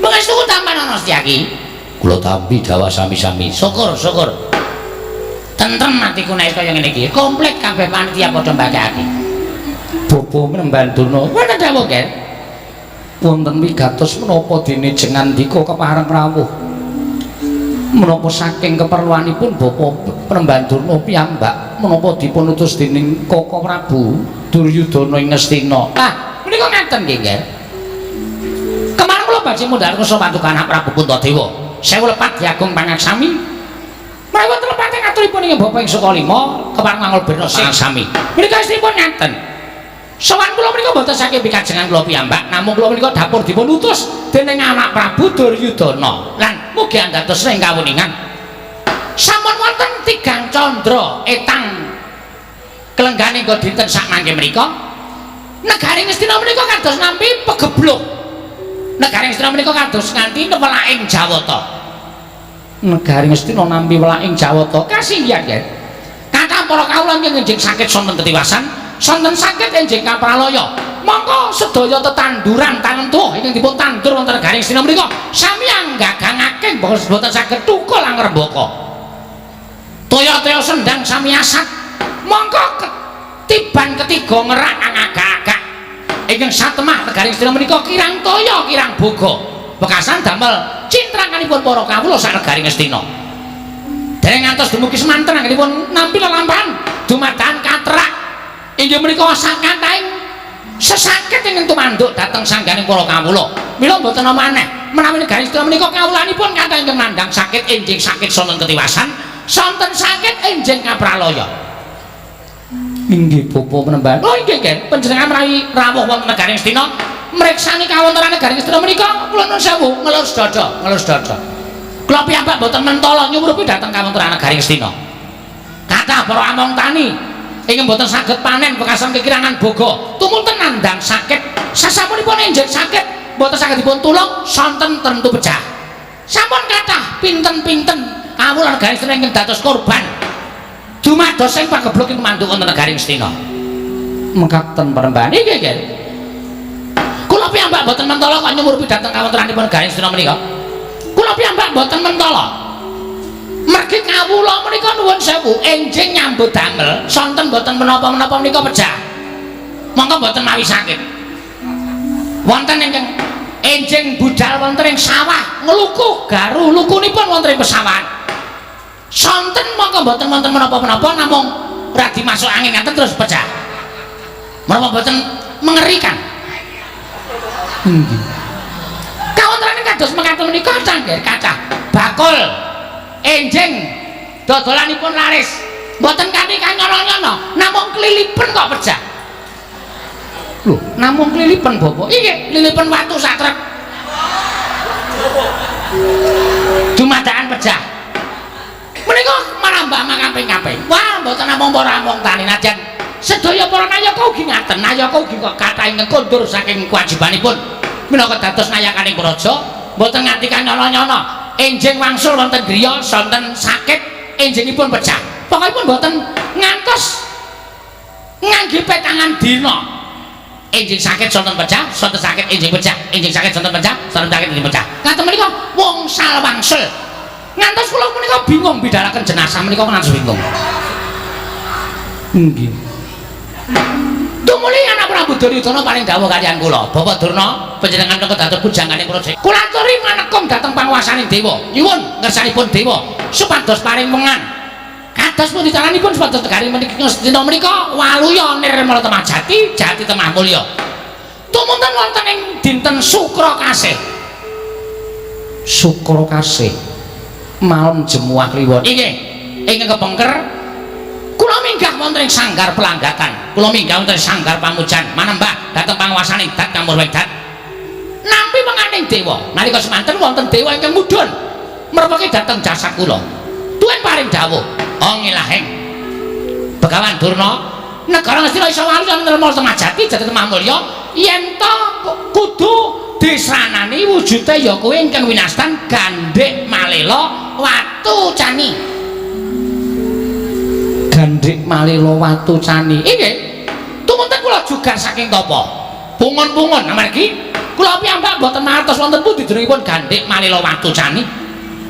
Pangestuku tampanana Setyaki. Kula tampi dawah sami-sami. Syukur, syukur. Tentrem atiku nek kaya ngene iki. Komplit kabeh panitia padha mbagekake. Bapak Penemban Durna wonten dawuh nggih. Wonten wigatos menapa dene jengandika kepareng rawuh. Menapa saking keperluanipun Bapak Penemban Durna piyambak menapa dipun utus dening Kaka Prabu Duryudana ing Ngastina. Ah, menika ngaten nggih, nggih. Kemarin kula badhe mundhar kersa paduka anak Prabu Puntadewa. Sewu lepat Diagung Pangaksami. Menawi wonten lepate ngaturipun ing Bapak ing Sukalima kepareng mangul birna Pangaksami. Menika istinipun ngaten. Sowan kula menika mboten saking pikajengan kula piyambak, namung kula menika dapur dipun utus dening anak Prabu Duryudana. Lan mugi andados ing kawuningan. Sampun wonten tigang candra etang kelenggane nggo dinten sakmangke menika. Negari Ngastina menika kados nampi pegebluk. Negari Ngastina menika kados nganti welaking Jawata. Negari Ngastina nampi welaking Jawata. Kasinggihan, nggih. Kathah para kawula ingkang enjing sakit sonten ketiwasan, sonten sakit enjing kapralaya. Mongko sedaya tetanduran tanem tuwa ingkang dipun tandur wonten negari Ngastina menika sami anggagangake boten saged tukul angrembaka. Toya-toya sendang sami asat. Mongko ketiban ketiga ngerak angagak-agak. Ingkang satemah negari Ngastina menika kirang toya kirang boga. Wekasan damel cintrakanipun para kawula sak negari Ngastina. Dereng ngantos dumugi semanten anggenipun nampi lelampahan dumadakan katrak inggih menika sakatahing sesakit ingkang tumanduk dhateng sangganing para kawula. Mila mboten ana maneh menawi negari Ngastina menika kawulanipun kathah ingkang nandhang sakit enjing sakit sonten ketiwasan, sonten sakit enjing kapralaya. Inggih bapa penembahan. Oh inggih nggih, panjenengan menawi rawuh wonten negari Ngastina mriksani kawontenan negari Ngastina menika kula nuwun sewu ngelus dada, ngelus dada. Kula piyambak mboten mentala nyumurupi dhateng kawontenan negari Ngastina. Kathah para among tani ingkang mboten saged panen wekasan kekirangan boga, tumunten nandhang sakit. Sasampunipun enjing sakit mboten saged dipun tulung sonten tentu pecah. Sampun kathah pinten-pinten kawula negari Ngastina ingkang dados korban dumados ing pagebluk ing manduk wonten negari Ngastina. Mekaten perembahan inggih nggih. Kula piyambak mboten mentala kok nyumurupi dhateng kawontenanipun negari Ngastina menika. Kula piyambak mboten mentala. Mergi kawula menika nuwun sewu enjing nyambut damel sonten mboten menapa-menapa menika pejah. Monggo mboten mawi sakit. Wonten ingkang enjing budal wonten ing sawah ngluku garu lukunipun wonten ing pesawahan. Sonten mongko mboten wonten menapa-menapa namung radi masuk angin ngaten terus pecah. Menapa mboten mengerikan? Inggih. Kawontenane kados mekaten menika nggih kathah. Bakul enjing dodolanipun laris. Mboten kanthi kanyono-nyono, namung klilipen kok pecah. Lho, namung klilipen bapak. Inggih, klilipen watu sak trek. Dumadakan pecah. Menika marambah makaping-kaping. Wah, mboten namung para among tani najan sedaya para nayaka ugi ngaten. Nayaka ugi kok kathah ingkang kondur saking kewajibanipun minangka dados nayakaning praja, mboten nganti kanyono-nyono. Enjing wangsul wonten griya sonten sakit enjingipun pecah. Pokokipun mboten ngantos ngangge petangan dina. Enjing sakit sonten pecah, sonten sakit enjing pecah, enjing sakit sonten pecah, sonten sakit enjing pecah. Ngaten menika wongsal wangsul. Ngantos kula menika bingung bidalaken jenazah menika ngantos bingung. Nggih. Tumuli anak Prabu Duryudana paring dawuh kaliyan kula. Bapak Durna panjenengan menika dados pujangganing praja. Kula aturi manekung dhateng panguwasaning dewa. Nyuwun ngersanipun dewa supados paring wengan. Kados pundi caranipun supados negari menika Ngastina menika waluya nirmala temah jati, jati temah mulya. Tumunten wonten ing dinten Sukra Kasih. Sukra Kasih. Malem Jemuah Kliwon. Inggih, ingkang kepengker kula minggah wonten ing sanggar pelanggakan. Kula minggah wonten ing sanggar pamujan manembah dhateng panguwasaning Dat Kamurwengdat. Nampi wenganing dewa. Nalika semanten wonten dewa ingkang mudhun merweki dhateng jasad kula. Tuwin paring dawuh, "Ong ilahing Begawan Durna, negara Ngastina iso waluya nirmala temah jati jati temah mulya yen to kudu disranani wujude ya kuwi ingkang winastan Gandhik Malela Watu Cani." Gandhik Malela Watu Cani. Inggih. Tumunten kula juga saking tapa. Pungun-pungun amargi kula piyambak mboten mangertos wonten pundi jenengipun Gandhik Malela Watu Cani.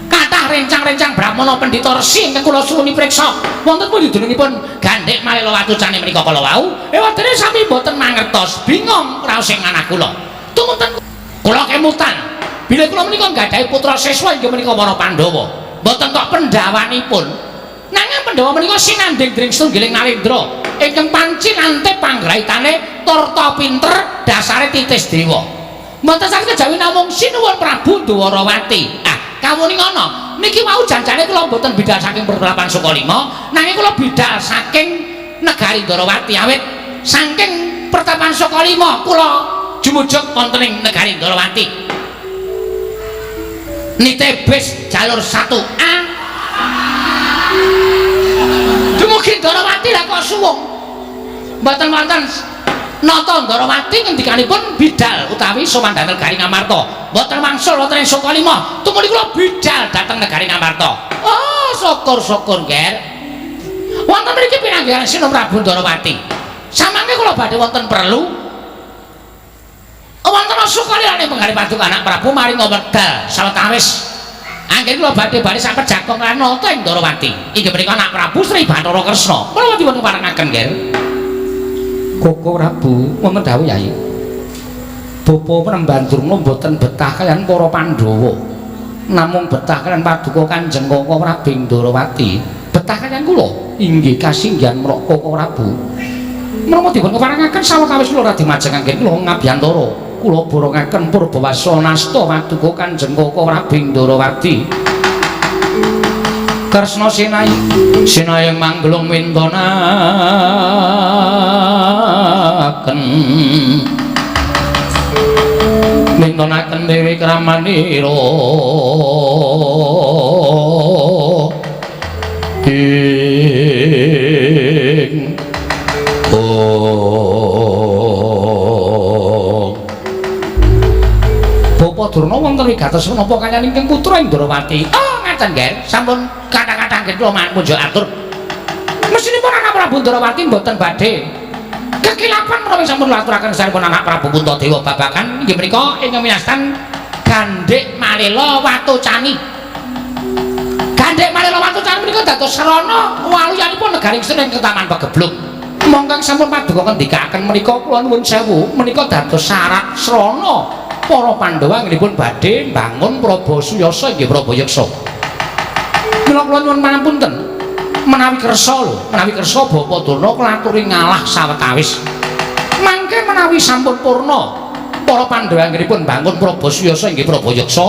Kathah rencang-rencang brahmana pendhita resi ingkang kula suwuni priksa wonten pundi jenengipun Gandhik Malela Watu Cani menika kala wau. Ewadene sami mboten mangertos, bingung raos ing manah kula. Tumunten kula kemutan bilih kula menika nggadahi putra siswa inggih menika para Pandhawa. Mboten kok pendhawanipun. Nanging Pandhawa menika sinandhing dening setunggiling Nalendra ingkang panci lante panggraitane turta pinter dasare titis dewa. Mboten saged kejawi namung sinuwun Prabu Dwarawati. Ah, kawuningono niki wau janjane kula mboten bidal saking Perprapan Sukalima, nanging kula bidal saking negari Dwarawati awit saking Pertapan Sukalima kula jumujug wonten ing negari Ndorowati. Nite bis jalur 1A. Dumugi Ndorowati lah kok suwung. Mboten wonten nata Ndorowati ngendikanipun bidal utawi sowan dhateng negari Ngamarta. Mboten wangsul wonten ing Sukalima. Tumuli kula bidal dhateng negari Ngamarta. Oh, syukur-syukur, Ger. Wonten mriki pinanggihan Sinun Prabu Ndorowati. Samangke kula badhe wonten perlu. Wonten Sukalilane penggari paduka anak Prabu maringa wekdal sawetawis. Anggen kula badhe bali sak pejagong lan nata ing Ndorowati. Inggih menika anak Prabu Sri Bathara Kresna. Kula dipun keparengaken, Ger. Koko Prabu, wonten dawuh Yai. Bapa Penemban Durna mboten betah kaliyan para Pandhawa. Namung betah kaliyan paduka Kanjeng Koko Prabu Ndorowati. Betah kaliyan kula inggih kasinggihan mrok Koko Prabu. Menapa dipun keparengaken sawetawis kula radi majeng anggen kula ngabiyantara. Kula borongaken purbawasa nasta paduka Kanjeng Koko Prabu Ndorowati. Kresna Sinai sinayeng manggelung wintonaken wintonaken dewi kramanira ing oh Bapak Durna wonten wigatos menapa kaliyan ingkang putra ing Ndorowati. Oh, ngaten, Ger. Sampun kathah-kathah anggen kula munjuk atur. Mesinipun anak Prabu Ndorowati mboten badhe kekilapan menawi sampun aturaken sampun anak Prabu Puntadewa babagan inggih menika ingkang minastan Gandhik Malela Watucani. Gandhik Malela Watucani menika dados srana waluyanipun negari Ngastina ing Taman Pegebluk. Mongkang sampun paduka ngendikaken menika kula nuwun sewu menika dados syarat srana para Pandhawa anggenipun badhe mbangun Prabu Suyasa inggih Prabu Yeksa. Mila kula nyuwun pangapunten menawi kersa lho, menawi kersa Bapak Durna kula aturi ngalah sawetawis. Mangke menawi sampun purna para Pandhawa anggenipun mbangun Prabu Suyasa inggih Prabu Yeksa,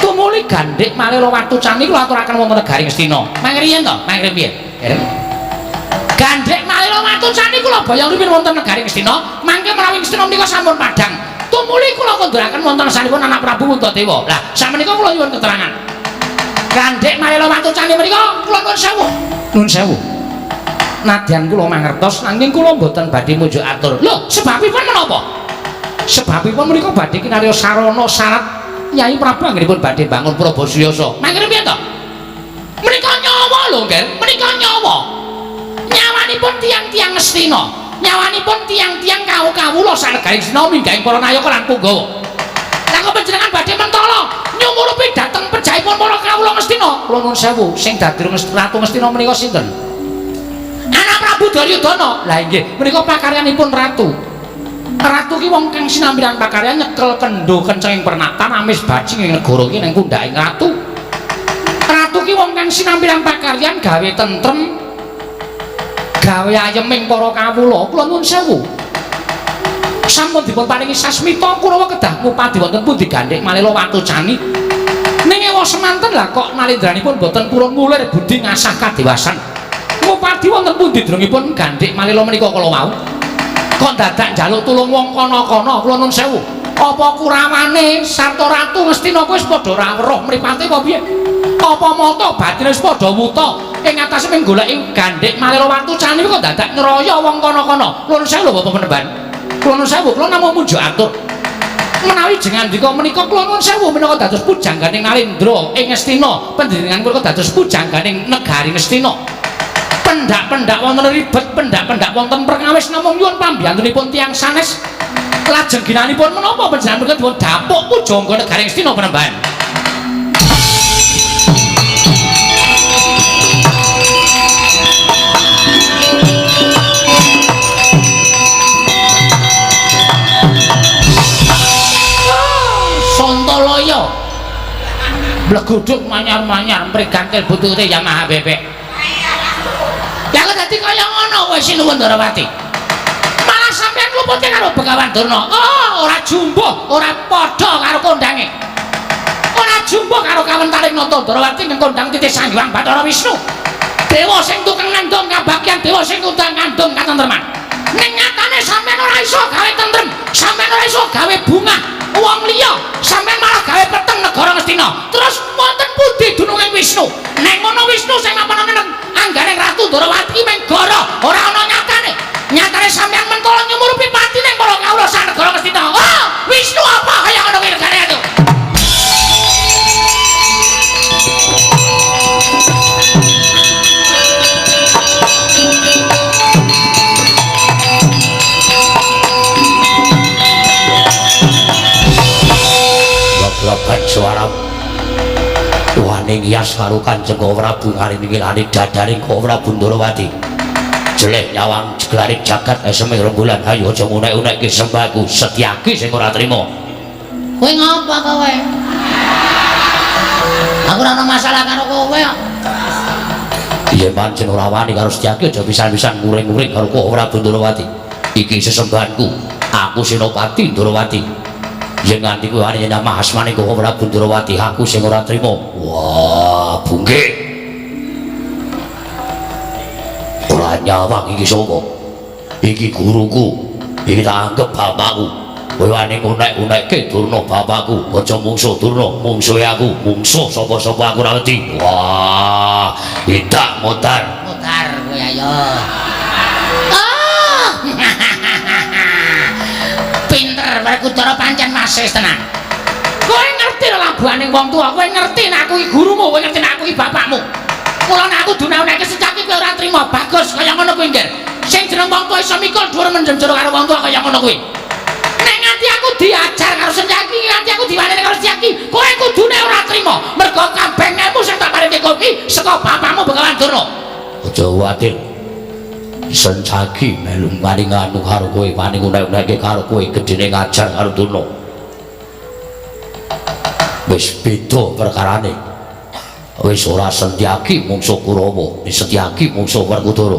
tumuli Gandhik Malela Watucani kula aturaken wonten negari Ngastina. Mangke riyen to, mangke piye? Gandhik Malela Watucani kula boyong rumiyin wonten negari Ngastina, mangke menawi Ngastina menika sampun padhang. Tumuli kula konduraken wonten sanipun anak Prabu Puntadewa. Lah, sakmenika kula nyuwun keterangan. Gandhik Malela Watucani menika kula nuwun sewu. Nuwun sewu. Nadyan kula mangertos nanging kula mboten badhe munjuk atur. Lho, sebabipun menapa? Sebabipun menika badhe kinarya sarana syarat Nyai Prabu anggenipun badhe bangun Prabu Suyasa. Mangke piye to? Menika nyawa lho, Ger. Menika nyawa. Nyawanipun tiang-tiang Ngastina. Nyawanipun tiang-tiang kawula sanegari Ngastina minggahing para nayaka lan punggawa. Lah kok panjenengan badhe mentala nyumurupi dhateng pejahipun para kawula Ngastina? Kula nuwun sewu, sing dadi Ratu Ngastina menika sinten? Anak Prabu Duryudana. Lah inggih, menika pakaryanipun ratu. Ratu ki wong kang sinampiran pakaryan nyekel kendho kencenging pernatan amis bajing ing negara iki ning kundhaking ratu. Ratu ki wong kang sinampiran pakaryan gawe tentrem, gawe ayeming para kawula. Kula nuwun sewu. Sampun dipun paringi sasmita Kurawa kedah ngupadi wonten pundi Gandhik Malela Watucani. Ning ewa semanten lah kok nalendranipun boten purun ngulir budi ngasah kadewasan. Ngupadi wonten pundi drengipun Gandhik Malela menika kala wau? Kok dadak njaluk tulung wong kono-kono? Kula nuwun sewu. Apa kurawane sarta ratu Ngastina kuwi wis padha ora weruh mripate apa piye? Apa mata batine wis padha wuta ing atase mung goleki Gandhik Malela Watucani kok dadak ngeroyo wong kono-kono? Kula nuwun sewu lho Bapak Penemban. Kula nuwun sewu, kula namung munjuk atur. Menawi jengandika menika kula nuwun sewu menika dados pujangganing Nalendra ing Ngastina, panjenengan kula dados pujangganing negari Ngastina. Pendak-pendak wonten ribet, pendak-pendak wonten perkawis namung nyuwun pambiyantunipun tiyang sanes. Lajeng ginanipun menapa panjenengan menika dipun dapuk pujangga negari Ngastina Penemban? Sontoloyo bleguduk manyar-manyar mrigantil butute Yamaha bebek. Lah kok dadi kaya ngono kowe Sinuwun Ndorowati? Malah sampeyan lupute karo Begawan Durna. Oh, ora jumbuh, ora padha karo kondange. Ora jumbuh karo kawentaring nata Ndorowati ing kondang titih Sang Hyang Bathara Wisnu. Dewa sing tukang ngandung kabagyan, dewa sing tukang ngandung katentreman. Ning nyatane sampeyan ora iso gawe tentrem, sampean ora iso gawe bunga wong liya, sampean malah gawe peteng negara Ngastina. Terus wonten pundi dununge Wisnu? Nek ngono Wisnu sing mapanane nang anggane Ratu Ndorowati meng goro, ora ana nyatane. Nyatane sampean mentolo nyumurupi pati ning para kawula sak negara Ngastina. Oh, Wisnu apa kaya ngono kuwi regane atuh? Globan suara wani ngiyas karo Kanjeng Prabu ngaringi dadaring Prabu Ndorowati. Jeleh nyawang jeglaring jagat eseme rembulan, ayo aja ngunek-unekke sembahku Setyaki sing ora trima. Kowe ngapa kowe? Aku ora ana masalah karo kowe kok. Yen pancen ora wani karo Setyaki aja pisan-pisan nguring-nguring karo Prabu Ndorowati. Iki sesembahanku, aku Senopati Ndorowati. Yen nganti kowe wani nyamah asmane Koko Prabu Ndorowati, aku sing ora trima. Wah, bungke. Ora nyawang iki sapa? Iki guruku. Iki tak anggap bapakku. Kowe wani ngunek-unekke Durna bapakku. Aja mungsuh Durna, mungsuhe aku, mungsuh sapa-sapa aku ora wedi. Wah, idak modar. Modar kowe ayo. Ah. Pinter Werkudara pancen masis tenan. Kowe ngerti labuhane wong tuwa, kowe ngerti nek aku iki gurumu, kowe ngerti nek aku iki bapakmu. Mula nek aku dunake Setyaki kowe ora trima. Bagus kaya ngono kuwi, Ngger. Sing jeneng wong tuwa iso mikul dhuwur mendem jero karo wong tuwa kaya ngono kuwi. Nek nganti aku diajar karo Setyaki, nganti aku diwaneni karo Setyaki, kowe kudune ora trima. Mergo kabeh ngelmu sing tak paringi kowe iki saka bapakmu Begawan Durna. Aja kuwatir. Setyaki melu wani nganu karo kowe, wani ngunek-unekke karo kowe, gedene ngajar karo Durna. Wis beda perkarane. Wis ora Setyaki mungsuh Kurawa, Setyaki mungsuh Werkudara.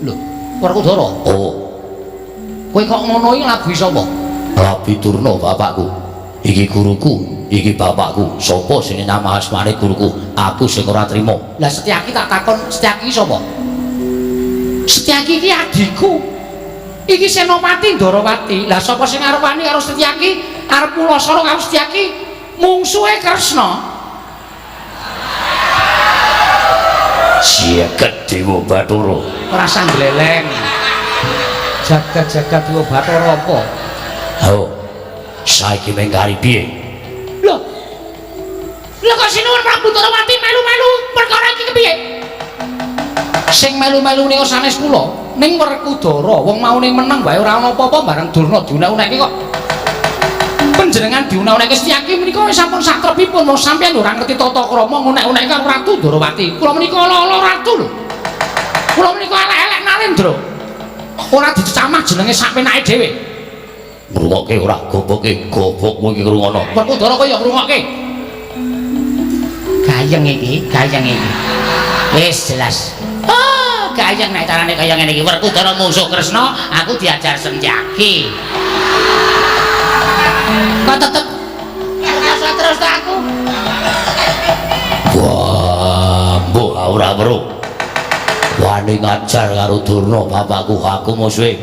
Lho, Werkudara? Oh. Kowe kok ngono iki labuhi sapa? Labuhi Durna bapakku. Iki guruku, iki bapakku. Sapa sing nyamah asmane guruku? Aku sing ora trima. Lah Setyaki tak takon, Setyaki sapa? Setyaki iki adhiku. Iki Senopati Ndorowati. Lah sapa sing arep wani karo Setyaki? Arep mulasara karo Setyaki? Mungsuhe Kresna. Jagat Dewa Bathara. Ora sangleleng. Jagat-jagat Dewa Bathara apa? Oh. Saiki mengkari piye? Lho. Lho kok sinuwun Prabu Ndorowati melu-melu perkara iki kepiye? Sing melu-melu nika sanes kula ning Werkudara, wong maune meneng wae ora ana apa-apa bareng Durna diunek-unekke kok. Panjenengan diunek-unekke Setyaki menika wis sampun satrepipun, wong sampeyan ora ngerti tata krama ngunek-unekke karo Ratu Ndorowati. Kula menika ala-ala ratu lho. Kula menika elek-elek Narendra. Ora dicecamah jenenge sak penake dhewe. Ngrungokke ora goboke, gobokmu iki ngrungono. Werkudara kaya ngrungokke. Gayeng iki, gayeng iki. Wis jelas. Oh, gayeng nek carane kaya ngene iki. Werkudara mungsuh Kresna, aku diajar Setyaki. Kok tetep terus ta aku? Wah, mbok ora weruh. Wani ngajar karo Durna bapakku, aku musuhe.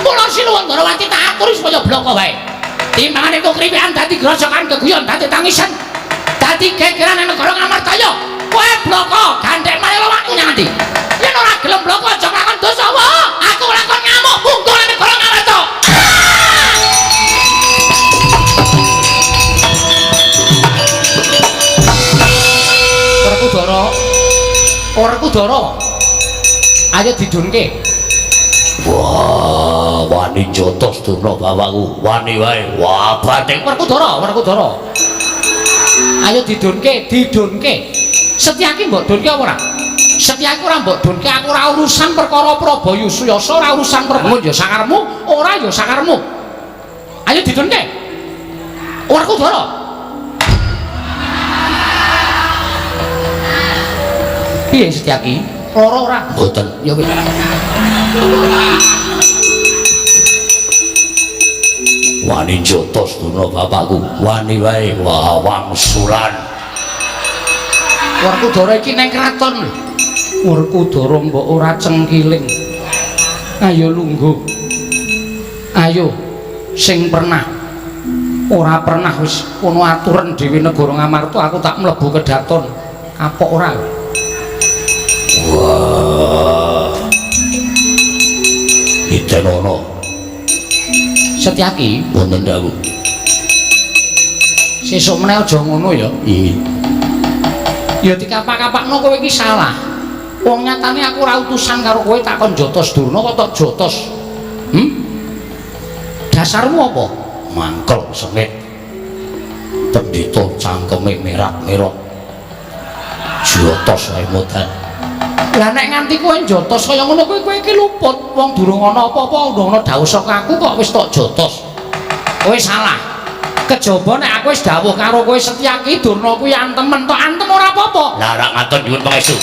Mula sinuwun Ndorowati tak aturi supaya bloko wae. Timbangane kok kriwikan dadi grojokan geguyon dadi tangisan. Dadi gegeran nang negara Ngamartaya. Kowe bloko gandhek marang lawakku nyanti. Yen ora gelem bloko aja nglakon dosa wae. Aku nglakon ngamuk punggul nang negara Ngamarta. Werkudara. Werkudara. Ayo didunke. Wah, wani jotos Durna bapakku. Wani wae. Wah, bating Werkudara, Werkudara. Ayo didunke, didunke. Setyaki mbok dunke apa ora? Setyaki ora mbok dunke, aku ora urusan perkara Prabayasa, Suyasa ora urusan perbangun ya sakarmu, ora ya sakarmu. Ayo didunke. Werkudara. Piye Setyaki? Lara ora? Mboten. Ya wis. Wani jotos Durna bapakku. Wani wae. Wah, wangsulan. Werkudara iki nang kraton. Werkudara mbok ora cengkiling. Ayo lungguh. Ayo sing pernah ora pernah wis kono aturan dhewe negara Ngamarta, aku tak mlebu kedaton. Kapok ora? Wah. Nitenono. Setyaki wonten dawuh. Sesuk meneh aja ngono ya. Iya. Ya dikapak-kapakno kowe iki salah. Wong nyatane aku ora utusan karo kowe tak kon jotos Durna kok tok jotos. Dasarmu apa? Mangkel sengit. Pendhita cangkeme merak-merok. Jotos wae modal. Lah nek nganti kowe njotos kaya ngono kowe kowe iki luput. Wong durung ana apa-apa, durung ana dawuh saka aku kok wis tok jotos. Kowe salah. Kejaba nek aku wis dawuh karo kowe Setyaki Durna kuwi antemen tok antem ora apa-apa. Lah rak ngatur nyuwun pangestu.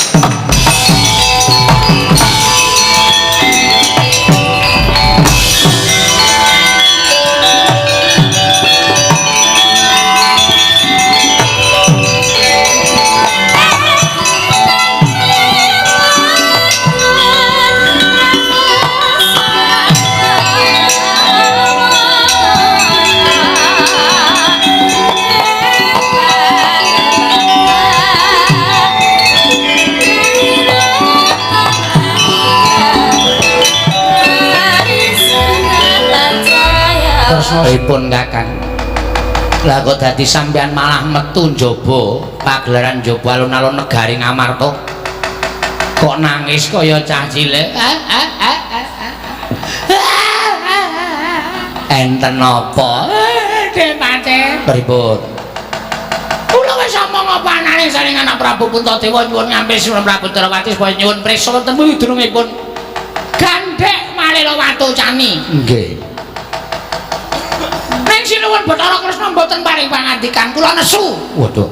Tresnipun Kakang. Lah kok dadi sampean malah metu njaba pagelaran njaba alun-alun negari Ngamarta. Kok nangis kaya cah cilik. Enten napa? Depate. Pripun? Kula wis omong apa anane saring anak Prabu Puntadewa nyuwun ngambil Sunan Prabu Ndrawati supaya nyuwun prisa wonten widurungipun gandhek Malela Watu Cani. Nggih. Ning sinuwun Bathara Kresna mboten paring pangandikan, kula nesu. Waduh.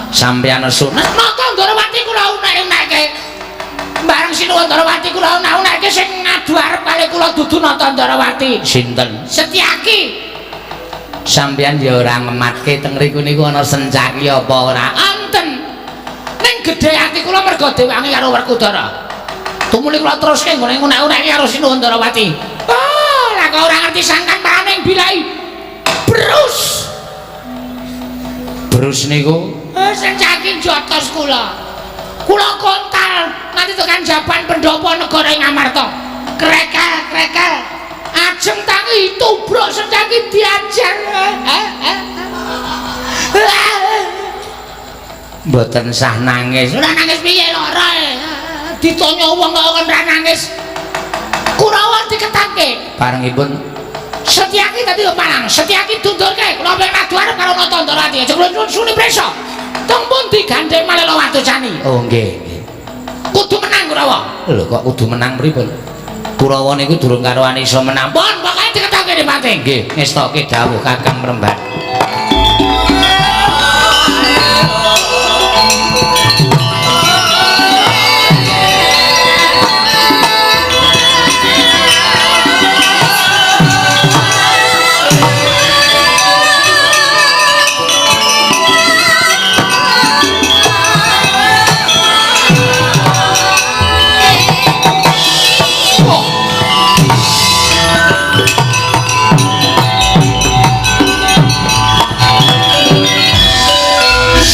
Sampeyan nesu. Nata Ndrawati kula unek-unekke. Bareng sinuwun Ndrawati kula unek-unekke sing ngadu arep kali kula dudu Nata Ndrawati. Sinten? Setyaki. Sampeyan ya ora ngematke teng mriku niku ana sencaki apa ora? Enten. Ning gedhe ati kula mergo diwangi karo Werkudara. Tumuli kula teruske nggone unek-unekke karo sinuwun Ndrawati. Oh, lah kok ora ngerti sangkan paraning bilai. Brus. Brus niku sencaki jotos kula. Kula kontal nganti tekan jaban pendopo negara ing Ngamarta. Krekel-krekel. Ajeng tangi tubruk sencaki diajar. Mboten sah nangis. Ora nangis piye lara. Ditonyo wong kok ora nangis. Kurawa diketake. Barengipun Setyaki dadi pepalang, Setyaki dundurke kula pengen adu arep karo Nata Ndrawati. Aja kula nyuwun suni prisa. Teng pundi gandheng Malela Watu Cani? Oh nggih, nggih. Kudu menang Kurawa. Lho kok kudu menang pripun? Kurawa niku durung karuane iso menang. Pun pokoke diketoke Depate. Nggih, ngestoke dawuh Kakang Mremban.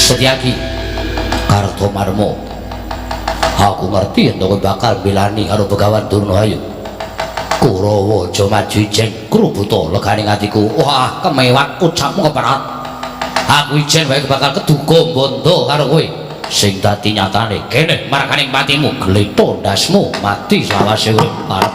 Setyaki Kartomarmo, aku ngerti yen kowe bakal belani karo Begawan Durna. Ayo Kurawa aja maju ijen krubuta legane atiku. Wah, kemewat ucapmu keparat. Aku ijen wae bakal keduga bondo karo kowe. Sing dadi nyatane kene marakaning patimu gletho ndasmu mati selawase urip parep.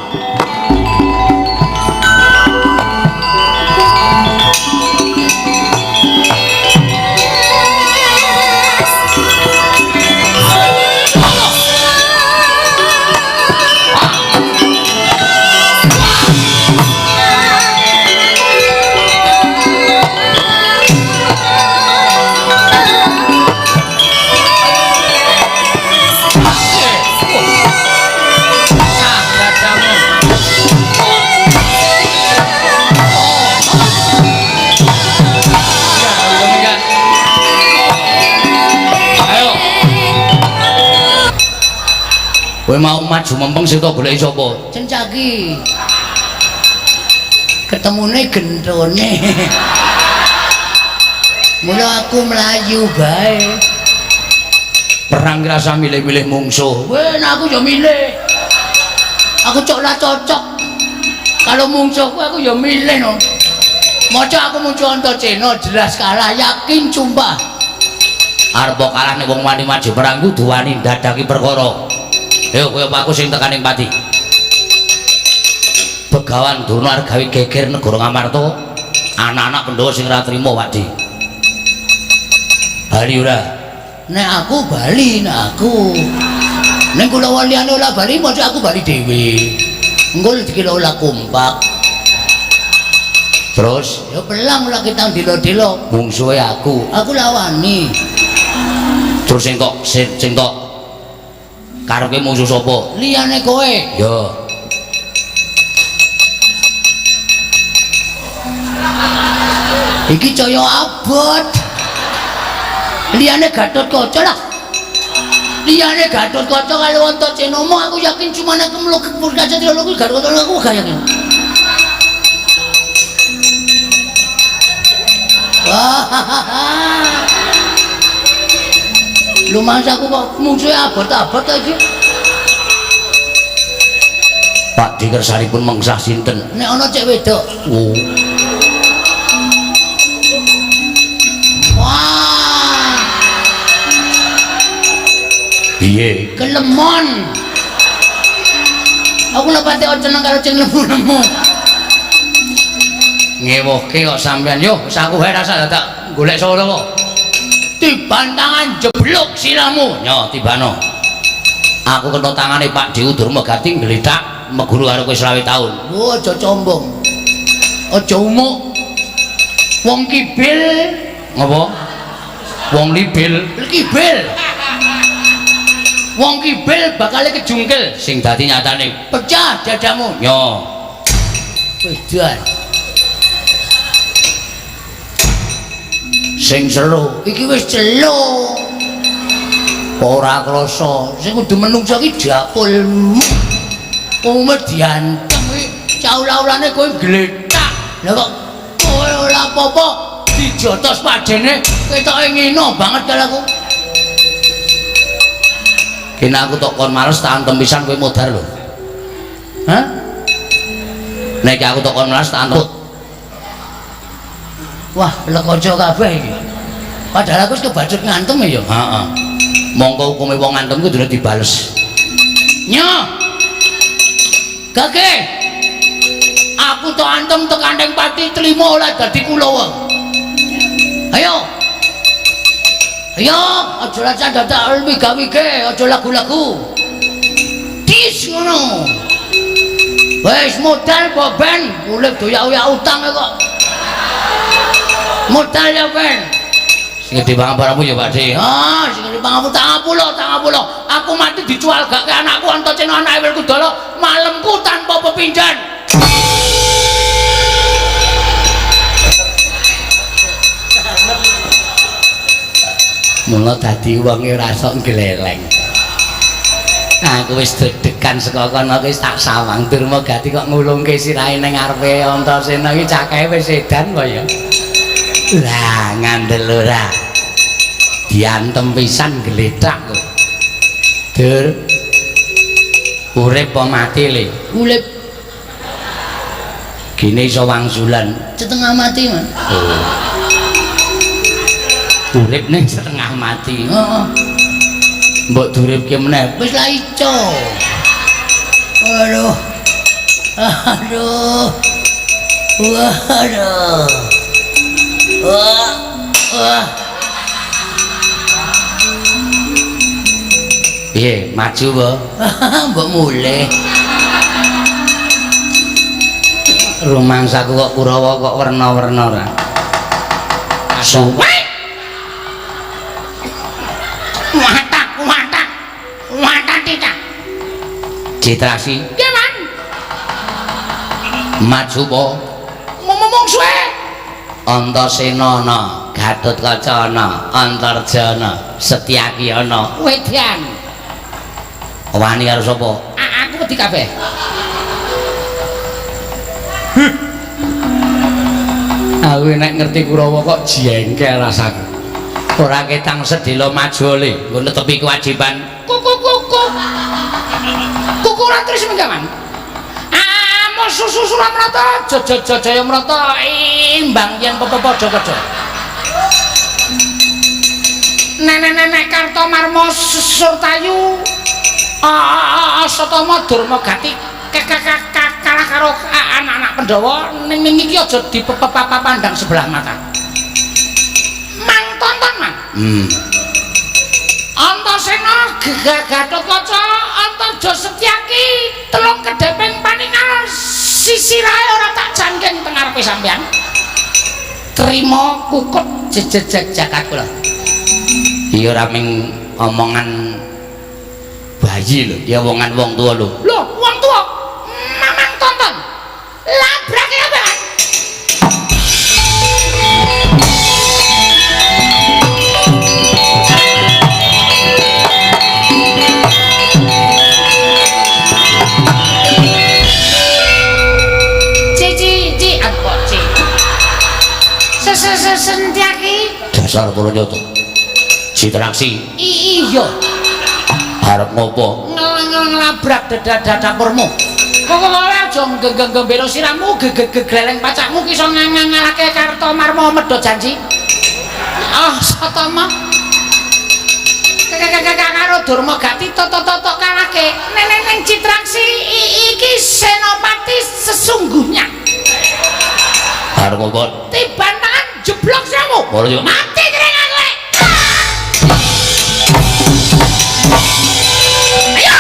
Kowe mau maju mempeng sing tok goleki sapa? Cencaki. Ketemune gentone. Mula aku mlayu bae. Perang ki rasa milih-milih mungsuh. Weh, nah aku ya milih. Aku cok lah cocok. Kalau mungsuhku aku ya milih no. Maca aku muncul Antasena jelas kalah, yakin sumpah. Arep kalah nek wong wani maju perang kudu wani ndadaki perkara. Ayo kowe apa aku sing tekan ing pati. Begawan Durna arep gawe geger negara Ngamarta. Anak-anak Pandhawa sing ora trima, Pakde. Bali ora? Nek aku bali, nek aku. Ning kula liyane ora bali, maca aku bali dhewe. Engko dikira ora kompak. Terus ya pelang ora kita dilo-dilo, mungsuhe aku. Aku lawani. Terus sing tok sing tok karepe mungsuh sapa? Liyane kowe. Ya. Iki caya abot. Liyane Gatotkaca lah. Liyane Gatotkaca karo Antasena aku yakin cuma nek mluk Purkaca Triloko Gatotkaca aku gak yakin. Wah. Lumayan aku kok mungsuhe abot-abot ta iki. Pak dikersanipun mengsah sinten? Nek ana cek wedok. Oh. Wah. Piye? Kelemon. Aku lho pati seneng karo sing lemu-lemu. Ngewohke kok sampean yo, wis aku wae rasa dadak golek sapa kok. Tiban tangan jeblok siramu. Nyo tibano. Aku kena tangane Pak Dewu Durmagati nglethak meguru karo kowe 20 taun. Oh, aja sombong. Aja umuk. Wong kibil ngopo? Wong libil. Kibil. Wong kibil bakale kejungkel sing dadi nyatane pecah dadamu. Nyo. Wedan. Sing seru iki wis celo. Ora krasa sing kudu menungso iki dapulmu. Umume diantem iki caula-ulane kowe gletak. Lah kok kowe ora apa-apa dijotos padene ketoke ngino banget karo aku. Kene aku tok kon males tak antem pisan kowe modar lho. Hah? Nek aku tok kon males tak antem. Wah, lekoco kabeh iki. Padahal aku wis kebacut ngantem ya. Heeh. Mongko hukume wong ngantem kuwi kudune dibales. Nyo. Gage. Aku tok antem tekan ning pati trimo ora dadi kulawa. Ayo. Ayo, aja lacan dadak wiga-wige, aja lagu-lagu. Dis ngono. Wis modal boben, urip doyak-oyak utang kok. Modal ya ben. Sing gedhe pangapuramu ya Pak De. Ah, sing gedhe pangapura 40, 40. Aku mati dijual gak ke anakku Antasena anake Werkudara, malemku tanpa pepindhan. Mula dadi wong ora sok gleleng. Aku wis deg-degan saka kono wis tak sawang Durmagati kok ngulungke sirahe ning ngarepe Antasena iki cakahe wis edan apa ya. Lah ngandel ora. Diantem pisan glethak kok. Dur. Urip apa mati le? Urip. Gene iso wangsulan setengah mati, Mas. Oh. Urip ning setengah mati. Heeh. Mbok duripke meneh. Wis la ico. Aduh. Aduh. Waduh. Wah. Wah. Piye, maju apa? Mbok mulih. Rumangsaku kok Kurawa kok werna-werna ora. Suwe. Watak, watak. Watak tidak. Citrasi. Nggih, Man. Maju apa? Ngomong suwe. Antasena ana, Gatotkaca ana, Antarja ana, Setyaki ana. Wedan. Wani karo sapa? Aku wedi kabeh. Aku nek ngerti Kurawa kok jengkel rasaku. Ora ketang sedhela majole nggo netepi kewajiban. Kuku kuku. Kuku ora tris menggaman. Amo susu Suramrata, jaja jaya mrata imbang yen padha-padha. Nenek-nenek Kartomarma Surtayu Asatama Durma Gati kalah karo anak-anak Pandhawa ning iki aja dipepapandang sebelah mata. Mang tonton mang. Antasena Gatotkaca Antaja Setyaki telung kedheping paningal sisirahe ora tak jangking teng ngarepe sampean. Trima kukut jejeg jagat kula. Iya ora ming omongan bayi lho, ya omongan wong tuwa lho. Lho, wong tuwa mamang tonton. Labrake apa? Ci ci apa ci? Sesentyaki dasar para nyata. Citraksi. Iya. Arep ngopo? Nglabrak dapurmu. Kok ora aja nggembelo siramu, gegleleng pacakmu ki iso ngalahke Kartomarma medhot janji. Ah, Satama. Karo Durma Gati toto-toto kalahke. Neneng Citraksi iki senopati sesungguhnya. Arep ngopo? Tiban tangan jeblok siramu. Mati jeneng aku. Ayo.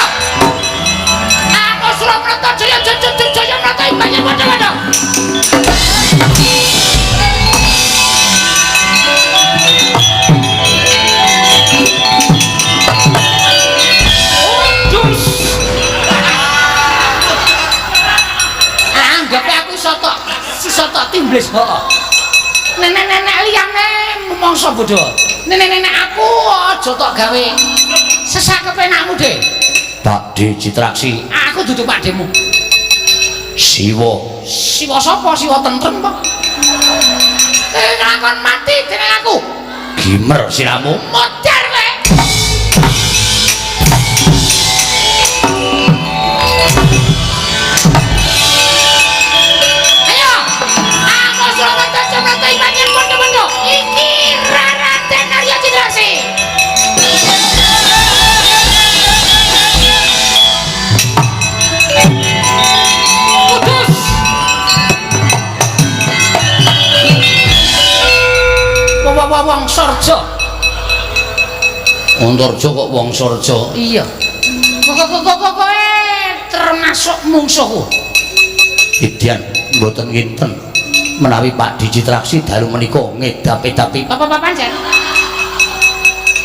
Aku Suramrata Jaya Jaya Jaya Mrata imbangnya padha-padha. Anggape aku iso tok timblis heeh. Nenek-nenek liyane mongso bodho. Nenek-nenek aku aja tok gawe sesak kepenakmu, Dik. Pak D Citraksi, aku dudu Pak Demu. Siwa. Siwa sapa? Siwa tentrem apa? Lakon mati dening aku. Gimer siramu. Modar kowe. Ayo. Aku Suramrata Jaya Imanyen padha-padha. Iki Raden Arya Citraksi. Wong Sarja. Antarja kok wong Sarja? Iya. Kok kowe termasuk mungsuhku. Idyan mboten nginten menawi Pak Citraksi dalu menika ngedap-edapi. Apa-apa pancen?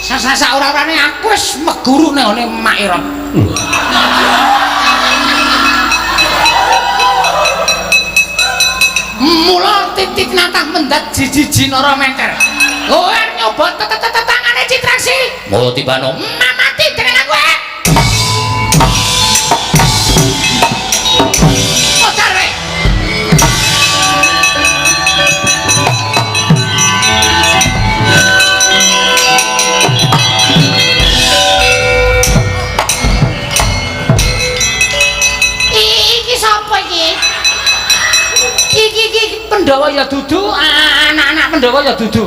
Sasa ora-orane aku wis meguru nang ngene Mak Iron. Mula titik natah mendat jijiji nara meter. Kowe nyoba tetangane Citraksi. Mula tibano mamati dening aku. Modar kowe. Iki sapa iki? Iki Pandhawa ya dudu, anak-anak Pandhawa ya dudu.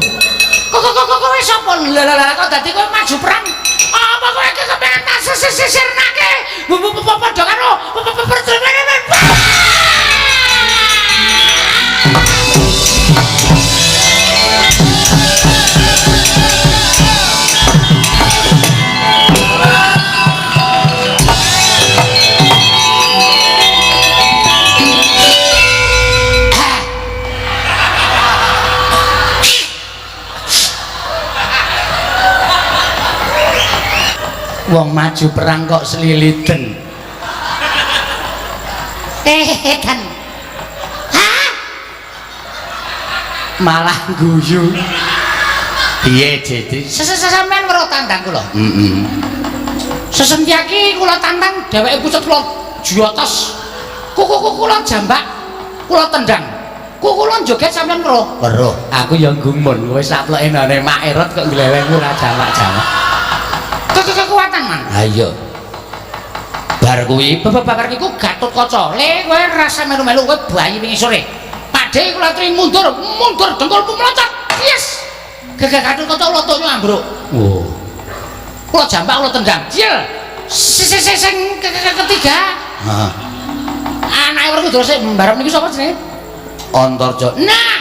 Kok kowe sapa? Lah kok dadi kowe maju perang? Apa kowe iki kepengen tak sisirnake? Padha karo perjuangan. Wong maju perang kok seliliden. Edan. Hah? Malah guyu. Piye, Citri? Sampeyan weruh tandang kula. Heeh. Sesentyaki kula tantang dheweke pucet kula jotos. Kuku kula jambak, kula tendang. Kula joget sampean weruh. Weruh. Aku ya gumun kowe saploke nane Mak Erot kok gleweng ora jamak-jamak. Kekuatan man. Ha iya. Bar kuwi babar iku Gatotkaca. Le kowe rasa melu-melu kowe bayi wingi sore. Pakde kula aturi mundur, mundur dengkulmu meloncat. Yes. Gagah Gatotkaca lotonya ambruk. Oh. Kula jambak kula tendang. Jil. Sing ketiga. Heeh. Anake Werkudara sik mbarep niku sapa jenenge? Antarja. Nah,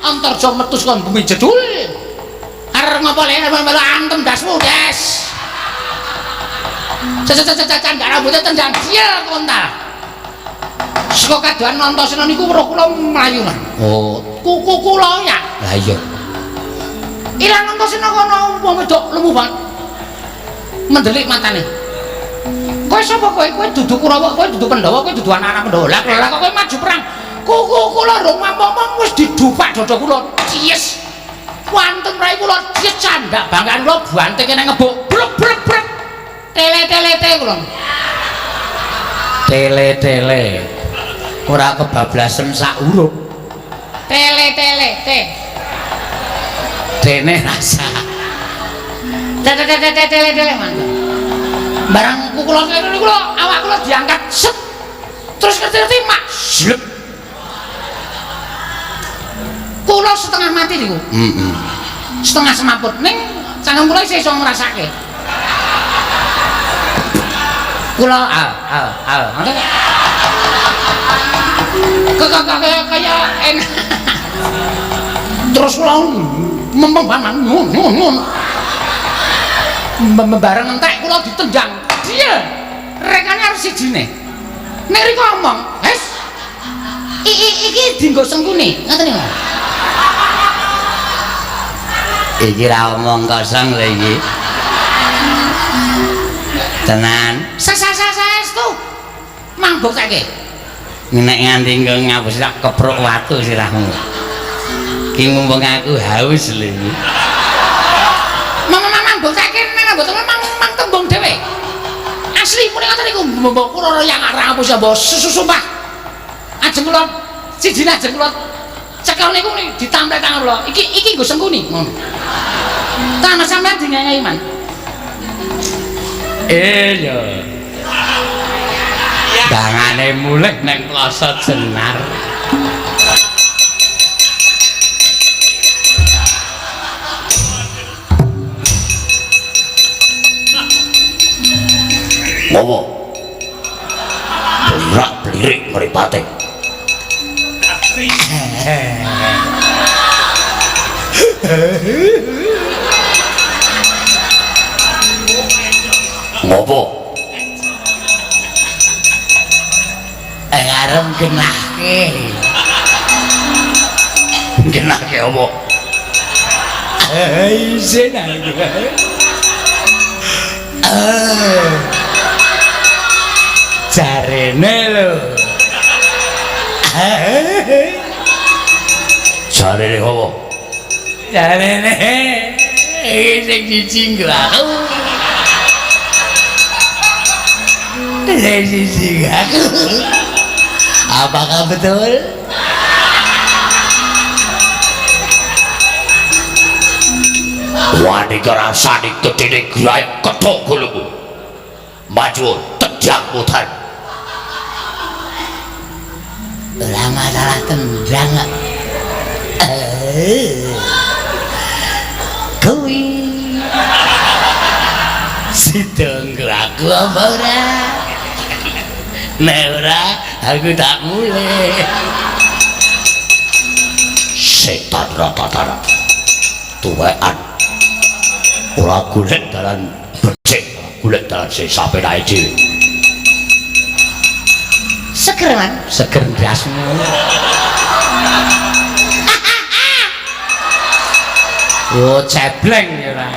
Antarja metu saka bumi jedul. Arep ngopo le melu antem dasmu, Des. Cacah rambutnya tendang jil kontal. Saka kadohan Antasena niku weruh kula mlayu man. Oh, kuku kula ya. Lah iya. Ilang Antasena kono wong wedok lemu banget. Mendelik matane. Kowe sapa kowe? Kowe dudu Kurawa, kowe dudu Pandhawa, kowe dudu anak-anak Pandhawa. Lah kok kowe maju perang. Kuku kula rung ngomong wis didupak dada kula. Cies. Wantun rai kula cies candak bangkaan kula bantenge nang ngebuk. Bluk bluk bluk. Tele-tele-te kula. Tele-tele. Ora kebablasen sak huruf. Tele-tele-te. Dene rasa. Tele-tele-tele mantep. Barang kula niku kula awak kula diangkat set. Terus ngerti-ngerti mak slep. Kula setengah mati niku. Heeh. Setengah semaput ning cangkem kula isih iso ngrasake. Kula al al al. Ngoten. Kaya enak. Terus kula mempeng banget ngun. Bareng entek kula ditendang. Dia rekane arep sijine. Nek riko omong, "Hes. Iki dienggo sengkune." Ngoten niku. Iki ra omong kosong lho iki. Tenan. Saestu. Mang bukteke. Nek nganti engko ngapus tak kepruk watu sirahmu. Ki mumpung aku haus lho iki. Mang bukteke nek mboten mang tembung dhewe. Asli muni ngoten niku mbok kula yang arang apus ya mbok susumpah. Ajeng kula sijine ajeng kula cekel niku ditampel tangan kula. Iki nggo sengkuni ngono. Tangan sampean dingengi man. Iya. Tangane mulih nang Plaza Jenar. Ngopo? Berak blirik mripate. Ngopo? Arep genahke. Genahke opo? Isin aku. Jarene lho. Jarene opo? Jarene iki sing siji nggo aku. Sing siji aku. Apakah betul? Wani kerasane gedene grayak kethok gulumu. Maju tendang mutar. Ora masalah tendang kok. Kuwi sida nggo aku apa ora? Nek ora aku tak mulih. Setan rata-rata tuwekan ora golek dalan becik, golek dalan sing sapenake dhewe. Seger man, seger ndasmu. Oh cebleng ya ora.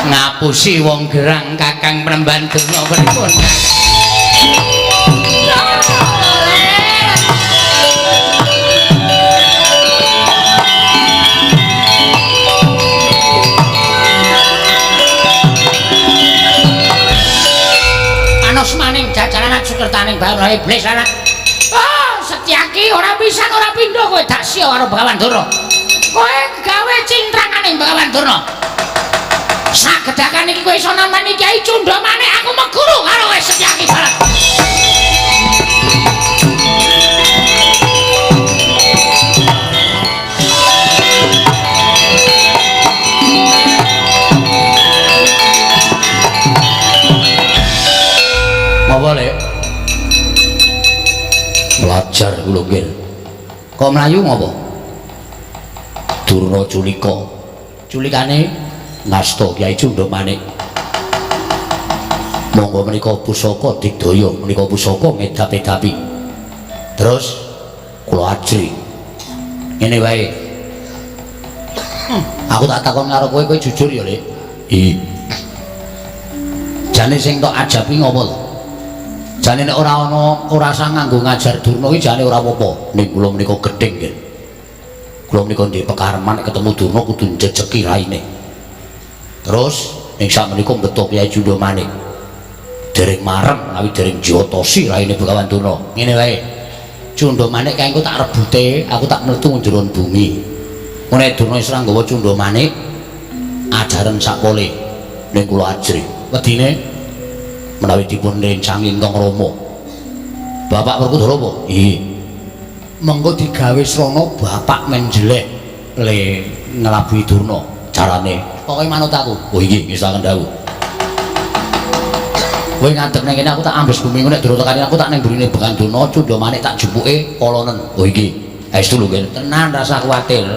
Ngapusi wong gerang Kakang Premban Durna pripun? Panos maning jajaran sukertaning baru iblis anak. Ah, Setyaki ora pisan ora pindho kowe dak siya karo Begawan Durna. Kowe gawe cintrangane Begawan Durna. Sagedakan iki kowe iso nampani Kyai Cundamane aku meguru karo kowe Setyaki Barat. Apa lek? Belajar kula nggih. Kok mlayu ngopo? Durna culika. Culikane ngasta Kyai Cundamane. Monggo menika pusaka digdaya, menika pusaka ngedap-edapi. Terus kula ajri. Ngene wae. Aku tak takon karo kowe, kowe jujur ya, Lek? Iya. Jane sing tok ajapi ngopo to? Jane nek ora ana ora usah nganggo ngajar Durna iki jane ora apa-apa. Ning kula menika gething nggih. Kula menika ndek pekareman nek ketemu Durna kudu njejeki raine. Terus ning sakmenika mbeto Kyai Cundamane. Dereng marem menawi dereng jotosi raine Begawan Durna. Ngene wae. Cundamane kae engko tak rebute, aku tak mletu njero bumi. Ngene Durna wis ora nggawa Cundamane ajaran sakpole ning kula ajri. Wedine menawi dipun rencangi ingkang Rama. Bapak Werkudara apa? Nggih. Mengko digawe srana bapak menjelek le nglabuhi Durna carane. Pokoke manut aku. Oh inggih, nggih dawuh. Kowe ngadeg nang kene aku tak ambes bumi nek durung tekane aku tak ning mburine Begawan Durna Cundamane tak jupuke kolonen. Oh inggih. Estu lho nggih. Tenan rasa kuwatir.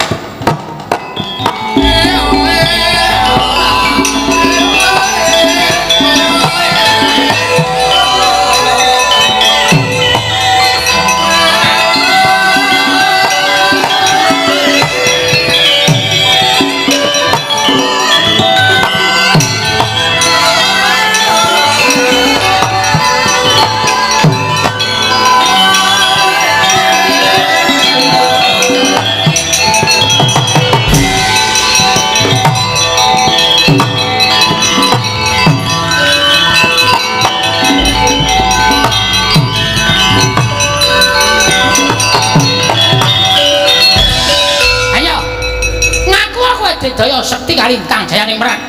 Daya sekti kalintang jayaning meran.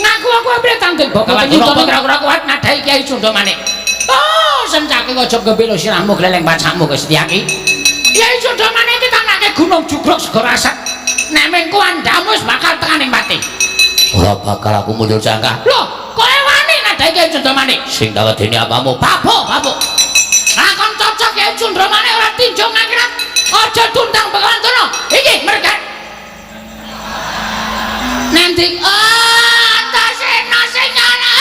Ngaku aku ambil tanding bapak nyutana kira-kira kuat nadai Kyai Cundamane. Oh, sencake aja gembelo sirahmu gleleng pacakmu kowe Setyaki. Kyai Cundamane iki tanake gunung jugruk segara asat. Nek mengko andhamu wis bakal tekaning pati. Ora bakal aku mundur cangkah. Loh, kowe wani nadai Kyai Cundamane? Sing tak wedeni apamu? Babuk, babuk. Lakon cocok Kyai Cundamane ora tinjung akhirat. Aja tundang Begawan Durna. Iki merga nanti Antasena sing nyala.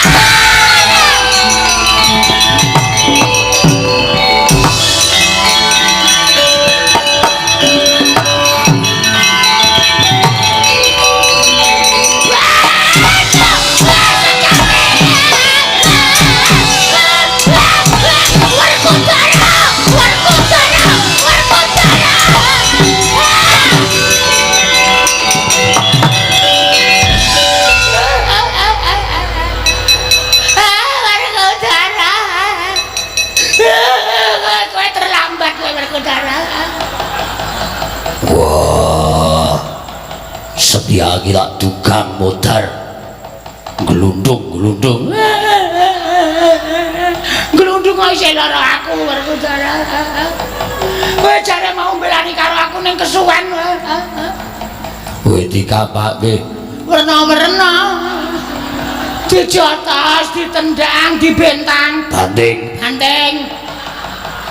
Wah, Setyaki tak dugang modar glundung-glundung. Glundung kok isih lara aku Werkudara. Kowe jare mau mbelani karo aku ning kesuwen. Kowe dikapake werna-werna. Dijotos, ditendang, dibentang, banting. Banting.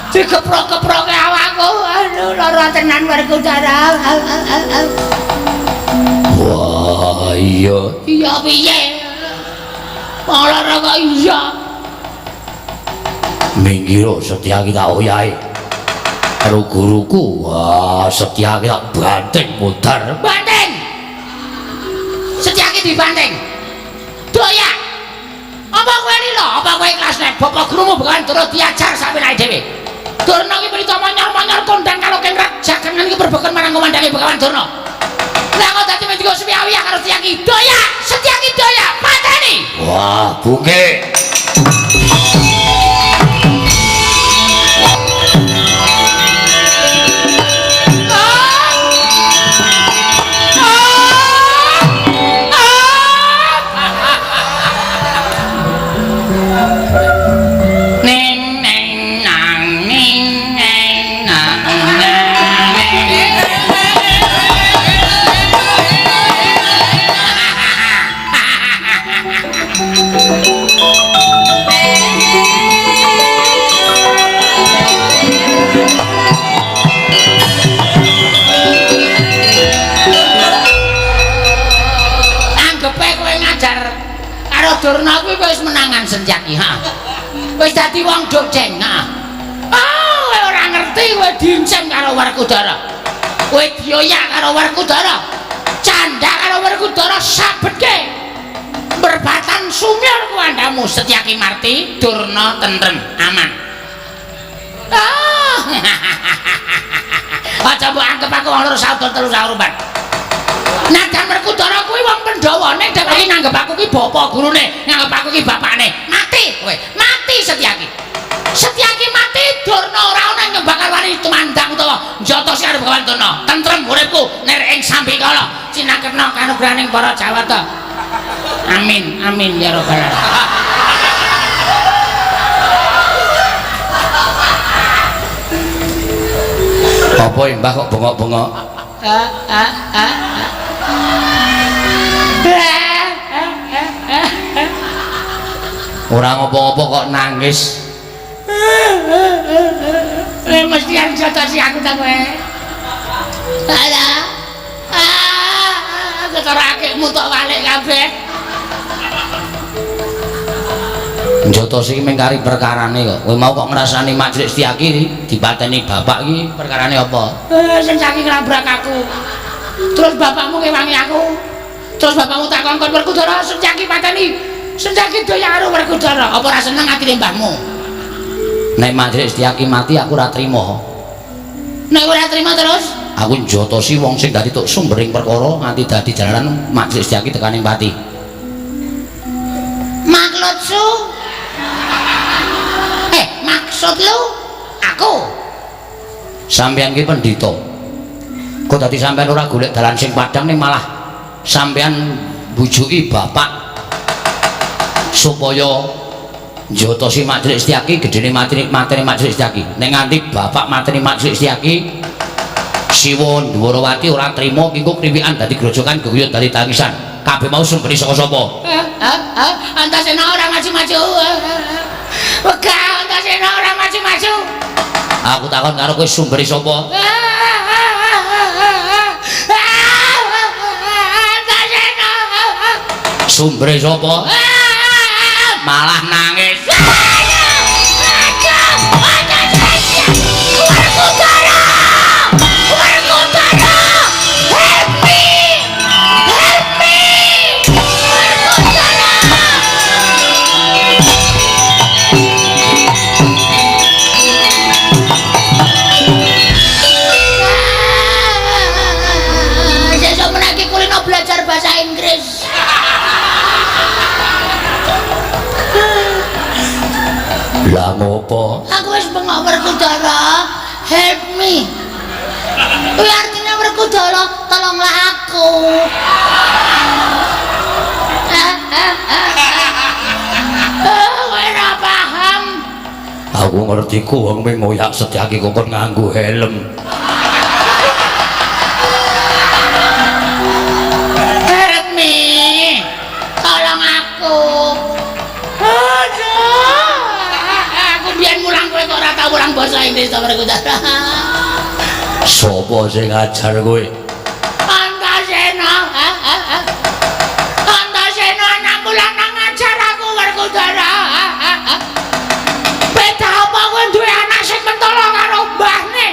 Digeprok-geproke awakku. Aduh, lara tenan Werkudara. Wah, iya. Iya piye? Wong lara kok iya. Minggiro Setyaki tak oyahe. Karo guruku, wah Setyaki tak banting modar. Banting. Setyaki dibanting. Doyak. Apa kowe lilo? Apa kowe ikhlas nek bapak gurumu Begawan Durna diajar sawenake dhewe? Durna iki prita manyar-manyar kondang karo kengrat jagangan iki perbeken marang komandange Begawan Durna. Lah kok dadi mendika suwi-awiyah karo Setyaki. Doyak, Setyaki doyak, pateni. Wah, bungke. Setyaki, heeh. Wis dadi wong dojeng, heeh. Ah, kowe ora ngerti kowe dincem karo Werkudara. Kowe dioyak karo Werkudara. Candha karo Werkudara sabetke. Berbatan sumir kuandamu Setyaki marti, Durna tentrem, aman. Ah. Aja mbok anggep aku wong loro saudara telu sauruban. Najan Werkudara kuwi wong Pandhawa, ning dheweke nganggep aku ki bapa gurune, nganggep aku ki bapakne. Mati kowe, mati Setyaki. Setyaki mati, Durna ora ana ing bakal wani tumandang utawa njotosi karo Begawan Durna. Tentrem uripku nir ing sambikala, cinakerna kanugrahaning para Jawata. Amin, amin ya rabbal alamin. Apa Mbah kok bengok-bengok? Ora ngopo-ngopo kok nangis. Mesti arep jotosi aku ta kowe. Alah. Ah, ketara akikmu tok walik kabeh. Njotosi iki mung kari perkarane kok. Kowe mau kok ngrasani Mak Cilik Setyaki dipateni bapak iki perkarane apa? Sing saiki nglabrak aku. Terus bapakmu ngewangi aku. Terus bapakmu tak kongkon Werkudara Setyaki pateni. Setyaki doyak karo Werkudara. Apa ora seneng atine mbahmu? Nek Mak Cilik Setyaki mati aku ora trima. Nek ora trima terus? Aku njotosi wong sing dadi tok sumbering perkara nganti dadi jalaran Mak Cilik Setyaki tekaning pati. Maksudmu? Maksud lu? Aku. Sampeyan ki pendhita. Kok dadi sampeyan ora golek dalan sing padhang ning malah sampeyan bujuki bapak supaya njotosi Mak Cilik Setyaki gedene mateni Mak Cilik Setyaki. Nek nganti bapak mateni Mak Cilik Setyaki, Siwa Ndwarawati ora trima ki engko kriwikan dadi grojokan geguyut dadi tangisan. Kabeh mau sumbere saka sapa? Antasena ora maju-maju. Wegah Antasena ora maju-maju. Aku takon karo kowe sumbere sapa? Antasena. Sumbere sapa? Malah nangis. Werkudara! Werkudara! Help me! Help me! Werkudara! Sesuk menaki kulino belajar bahasa Inggris. Lah ngopo? Aku wis bengok Werkudara, help me. Kuwi artine Werkudara, tolonglah aku. Kowe ora paham. Aku ngerti ku wong mung ngoyak Setyaki kok kon nganggo helm. Help me. Tolong aku. Aduh. Aku biyen mulang kowe kok ora tau mulang basa Inggris to Werkudara. Sopo sing ngajar kowe? Antasena. Antasena anakmu lanang ngajar aku Werkudara. Beda apa kowe duwe anak sing mentolo karo mbahne?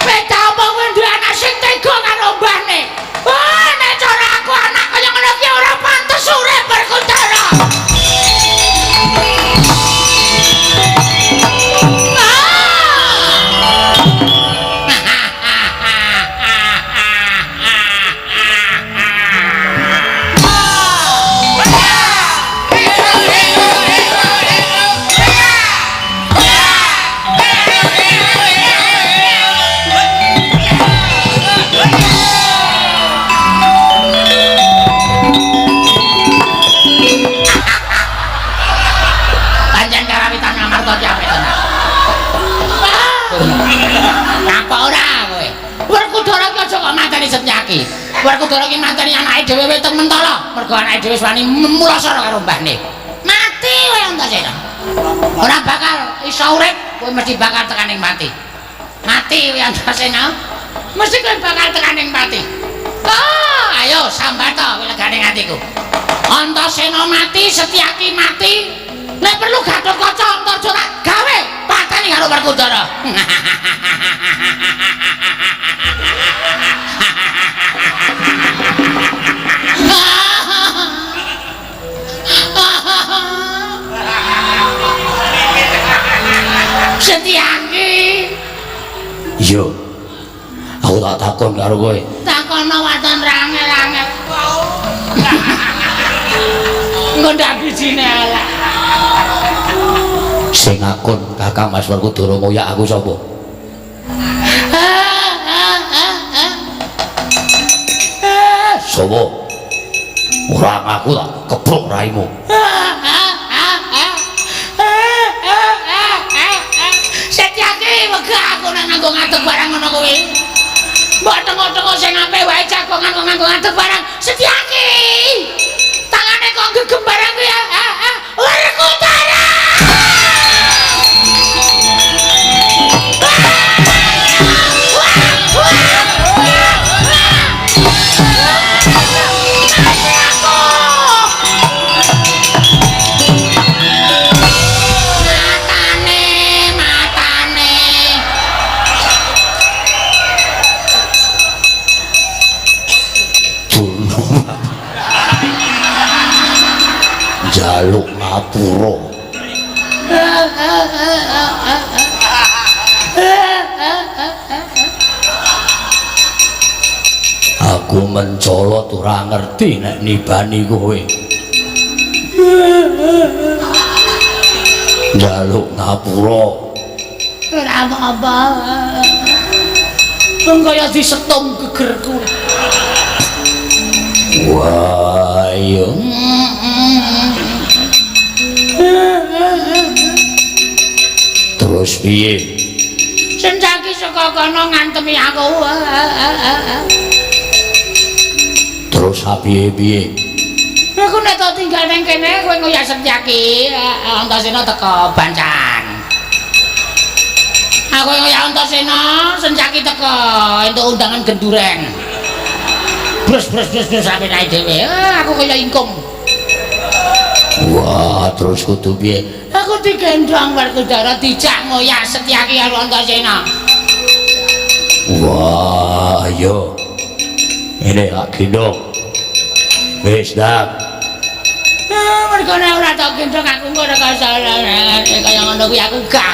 Beda apa kowe duwe anak sing tega karo mbahne? Wah, nek cara aku anak kaya ngono ki ora pantes urip Werkudara. Pancen karawitan Ngamarta ki apik tenan. Napa ora kowe? Werkudara ki aja kok mateni Setyaki. Werkudara ki mateni anake dhewe weteng mentala, mergo anake dhewe wis wani mulasara karo mbahne. Mati kowe Antasena. Ora bakal iso urip, kowe mesti bakal tekaning mati. Mati kowe Antasena. Mesti kowe bakal tekaning mati. Ah, ayo sambata wileganing atiku. Antasena mati, Setyaki mati. Nek perlu Gatotkaca Antarja tak gawe pateni karo Werkudara. Setyaki. Iya. Aku tak takon karo kowe. Takono waton rangel-angel. Engko ndak bijine elek. Sing ngakon Kakang Mas Werkudara ngoyak aku sapa? Sapa? Ora ngaku tak kebrok raimu. Setyaki wegah aku nang nganggo ngadeg barang ngono kuwi. Mbok tengok-tengok sing apik wae jagongan kok nganggo ngadeg barang. Setyaki. Tangane kok gegem barang kuwi ya. Werkudara. Jaluk ngapura. Aku mencolot ora ngerti nek nibani kowe. Jaluk ngapura. Ora apa-apa. Wong kaya disetum gegerku. Wah, iya. Terus piye? Sencaki saka kono ngantemi aku. Terus piye-piye? Aku nek tok tinggal nang kene kowe ngoyak Setyaki, Antasena teko bancan. Aku ngoyak Antasena, Sencaki teko entuk undangan gendureng. Brus brus brus brus sampe naik dhewe. Aku kaya ingkung. Wah, terus kudu piye? Aku digendhong Werkudara dijak ngoyak Setyaki karo Antasena. Wah, ayo. Ini tak gendhong. Wis, Dang. Mergo nek ora tak gendhong aku engko ora kaya ngono kuwi aku gah.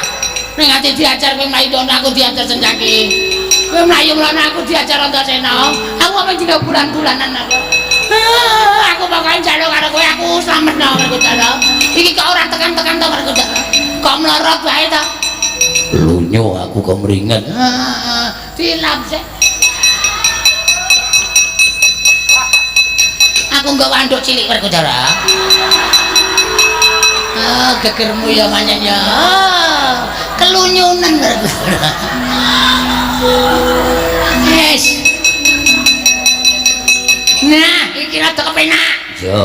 Ning ati diajar kowe mlayu dono aku diajar Setyaki. Kowe mlayu mlono aku diajar Antasena. Aku apa dina bulan-bulanan aku. Aku pokoke njaluk karo kowe aku slametno Werkudara. Iki kok ora tekan-tekan to Werkudara. Kok mlorot wae to? Lunyo aku kemringet. Dilap sik. Aku nggawa anduk cilik Werkudara. Gegermu ya pancen ya. Kelunyunen Werkudara. Yes. Nah, iki rada kepenak. Yo.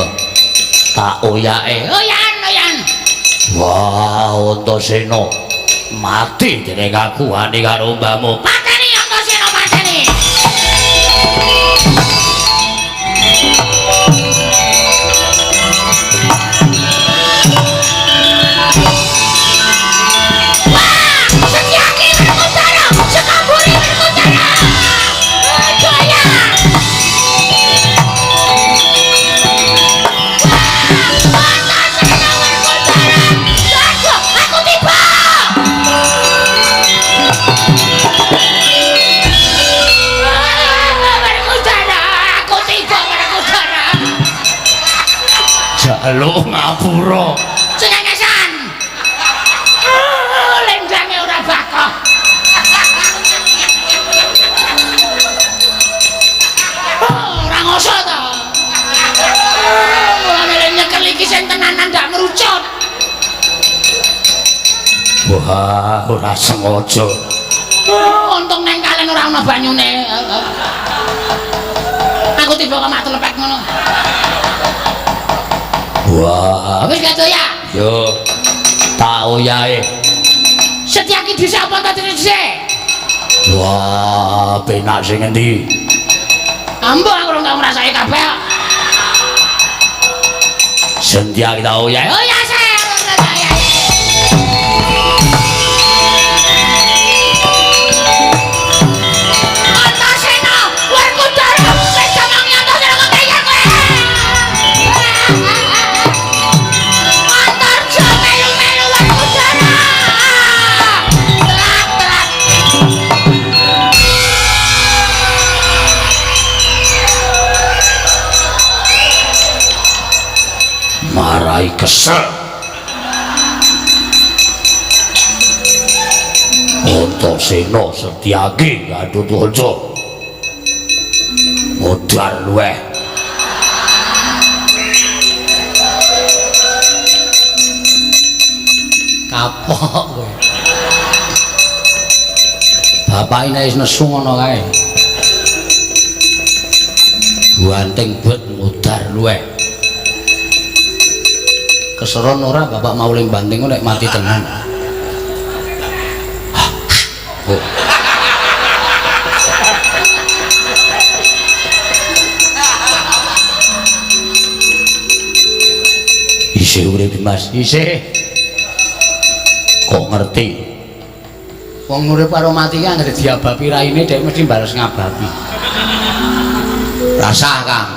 Tak oyake. Oyan, oyan. Wah, Antasena mati dening aku wani karo mbahmu. Pateni Antasena, pateni. Wah, Setyaki Werkudara, sekaburi Werkudara. Jaya. Aku tiba. Werkudara, aku tiba Werkudara. Jaluk ngapura. Cengengesan. Lendrange ora bakoh. Ora ngoso to. Mulane nyekel iki sing tenanan ndak merucut. Wah, ora sengaja. Untung neng kalen ora ana banyune. Aku tiba kok mak telepek ngono. Wah, Wis gak ya? Yo. Tak oyahe. Setyaki dhisik apa ta dhisik? Wah, penak sing endi? Ambo aku ora tau ngrasake kabeh kok. Setyaki tak oyahe. Oh ya sik. Kesel. Antasena Setyaki Gatotkaca. Modar luweh. Kapok kowe. Bapake nek wis nesu ngono kae. Buanting bet modar luweh. Keseron ora bapak mau ling banting nek mati tenan. Oh. Isih urip Mas, isih. Kok ngerti? Wong urip karo mati ki anggere diabapi raine dhek mesti bales ngabapi. Rasah, Kang.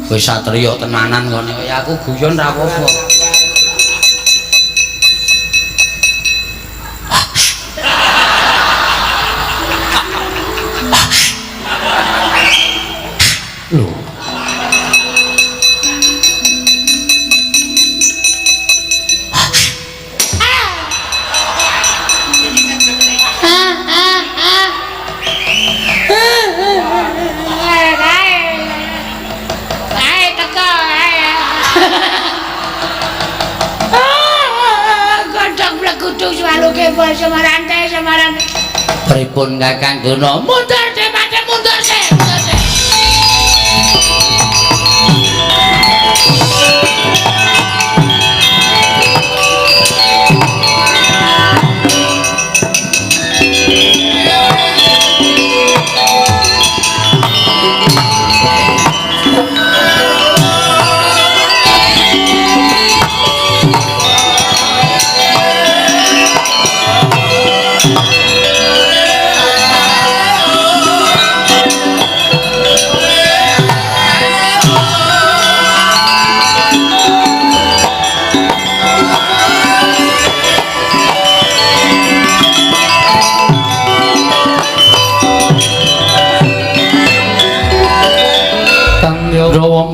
Wis satriya tenanan kene kaya aku guyon ra apa-apa. Lho. Pripun Kakang Durna? Mundur se, Pakde, mundur se, mundur se.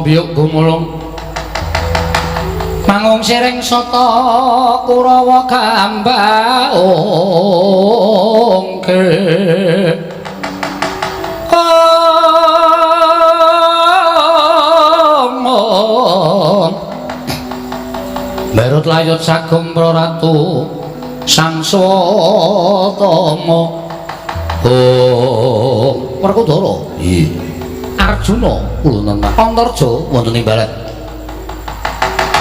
Biyuk gumulung mangung siring sata Kurawa gambaongke omong merut layut sagung praratu Sang Swatama. Oh, Werkudara. Iya. Arjuna kula nang Antarja wonten ing barat.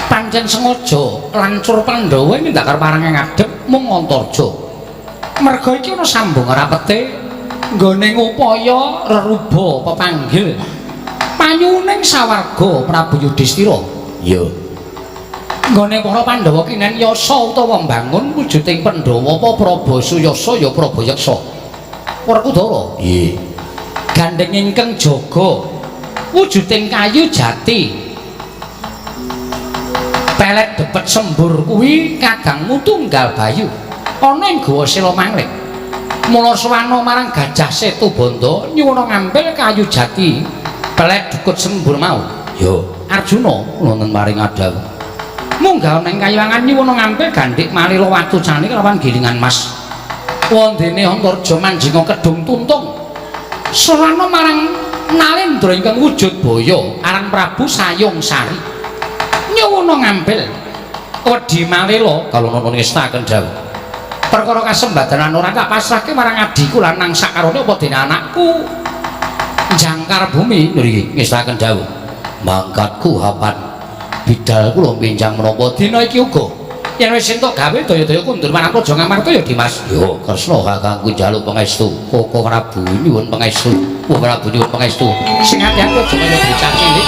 Pancen sengaja lancur Pandhawa nindakar parange ngadhep mung Antarja. Merga iki ana sambung rapete nggone ngupaya reruba pepanggil panyuning sawarga Prabu Yudhistira. Iya. Nggone para Pandhawa kinen yasa utawa mbangun wujuding Pandhawa apa Praba Suyasa ya Praba Yeksa. Werkudara. Iya. Gandeng ingkang jaga wujuding kayu jati pelet depet sembur kuwi kadangmu tunggal bayu ana ing Goa Sela Manglik. Mula suwana marang Gajah Setubandha nyuwuna ngambil kayu jati pelet dukut sembur mau. Yo Arjuna wonten maring adawu munggah ning kayuwangan nyuwuna ngambil gandhik malila watu cani kelawan gilingan mas. Wondene Antarja manjinga kedung tuntung Surana marang Nalendra ingkang wujud baya aran Prabu Sayung Sari nyuwuna ngambil wedi malela kaluna ngestaken dawuh perkara kasembadanan ora tak pasrahke marang adhiku lanang sakarone apa dene anakku jangkar bumi ngriki ngestaken dawuh mangkatku hapan bidal kula pinjang menapa dina iki uga yen wis entuk gawe daya-daya kundur marang Praja Ngamarta ya Dimas. Yo Kresna kakangku njaluk pangestu. Koko Prabu nyuwun pangestu. Koko Prabu nyuwun pangestu. Sing ati-ati aja kaya bocah cilik.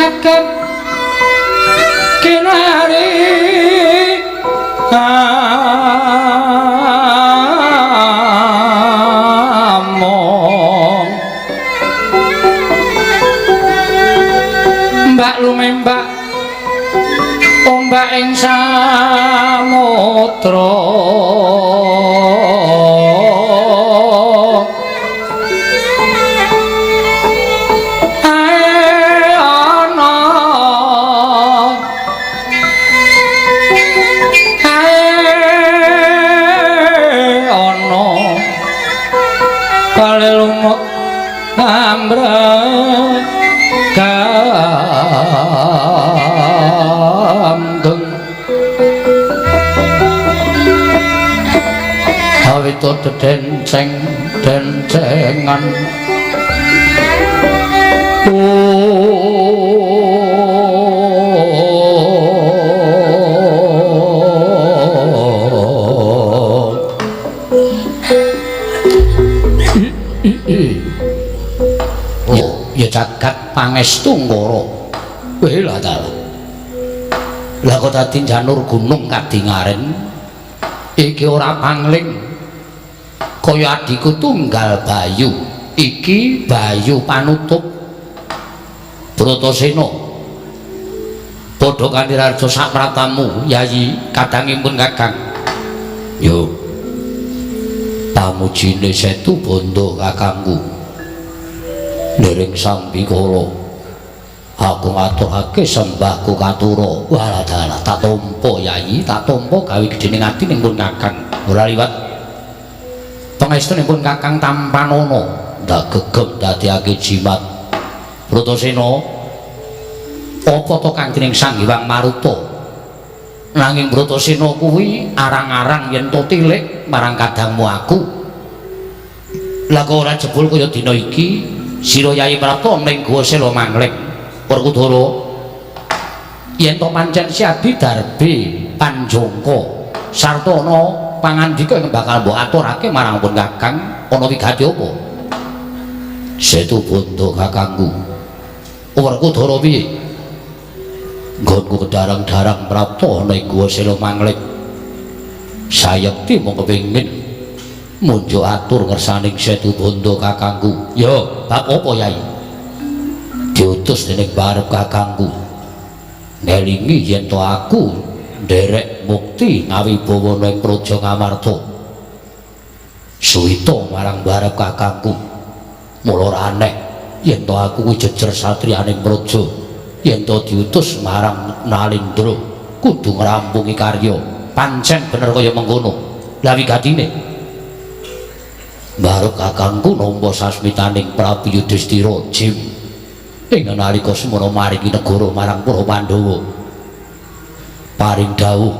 Jagat kinari among mbak lumembak ombak ing samudra ambrang awito dedenceng dencengan ya jagat pangestu ngoro. Weh lah ta. Lah kok dadi janur gunung kadingaren iki ora pangling kaya adhiku tunggal Bayu. Iki Bayu panutup Bratasena. Padha kanthi raja sapratamu Yayi kadangipun Kakang. Yo. Pamujine Setu Bondo kakangku. Niring sambikala aku ngaturake sembahku katura. Walah dalah tak tampa Yayi, tak tampa gawe gedhening ati ning pun Kakang. Ora liwat pangestunipun Kakang tampanana ndak gegem dadiake jimat. Bratasena apa to kang dening Sang Hyang Maruta? Nanging Bratasena kuwi arang-arang yen to tilik marang kadangmu aku. Lah kok ora jebul kaya dina iki sira Yayi Prapta ning Guwa Sela Mangling. Werkudara yen to pancen siadi darbe panjangka sarta ana pangandika ingkang bakal mbok aturake marang pun Kakang ana wigati apa? Setu Bondo kakangku. Werkudara piye? Nggonku kedarang-darang prapta ana ing Guwa Sela Mangling. Sayekti mung kepengin munjuk atur ngersaning Setu Bondo kakangku. Ya, bab apa Yai? Diutus dening barep kakangku. Ngelingi yen to aku nderek mukti ngawibawa ing Praja Ngamarta. Suwita marang barep kakangku. Mula ora aneh yen to aku kuwi jejer satriyaning praja. Yen to diutus marang Nalindra kudu ngrampungi karya. Pancen bener kaya mengkono. Lah wigatine barep kakangku nampa sasmitaning Prabu Yudhistira Jim ing nalika semana maringi negara marang para Pandhawa. Paring dawuh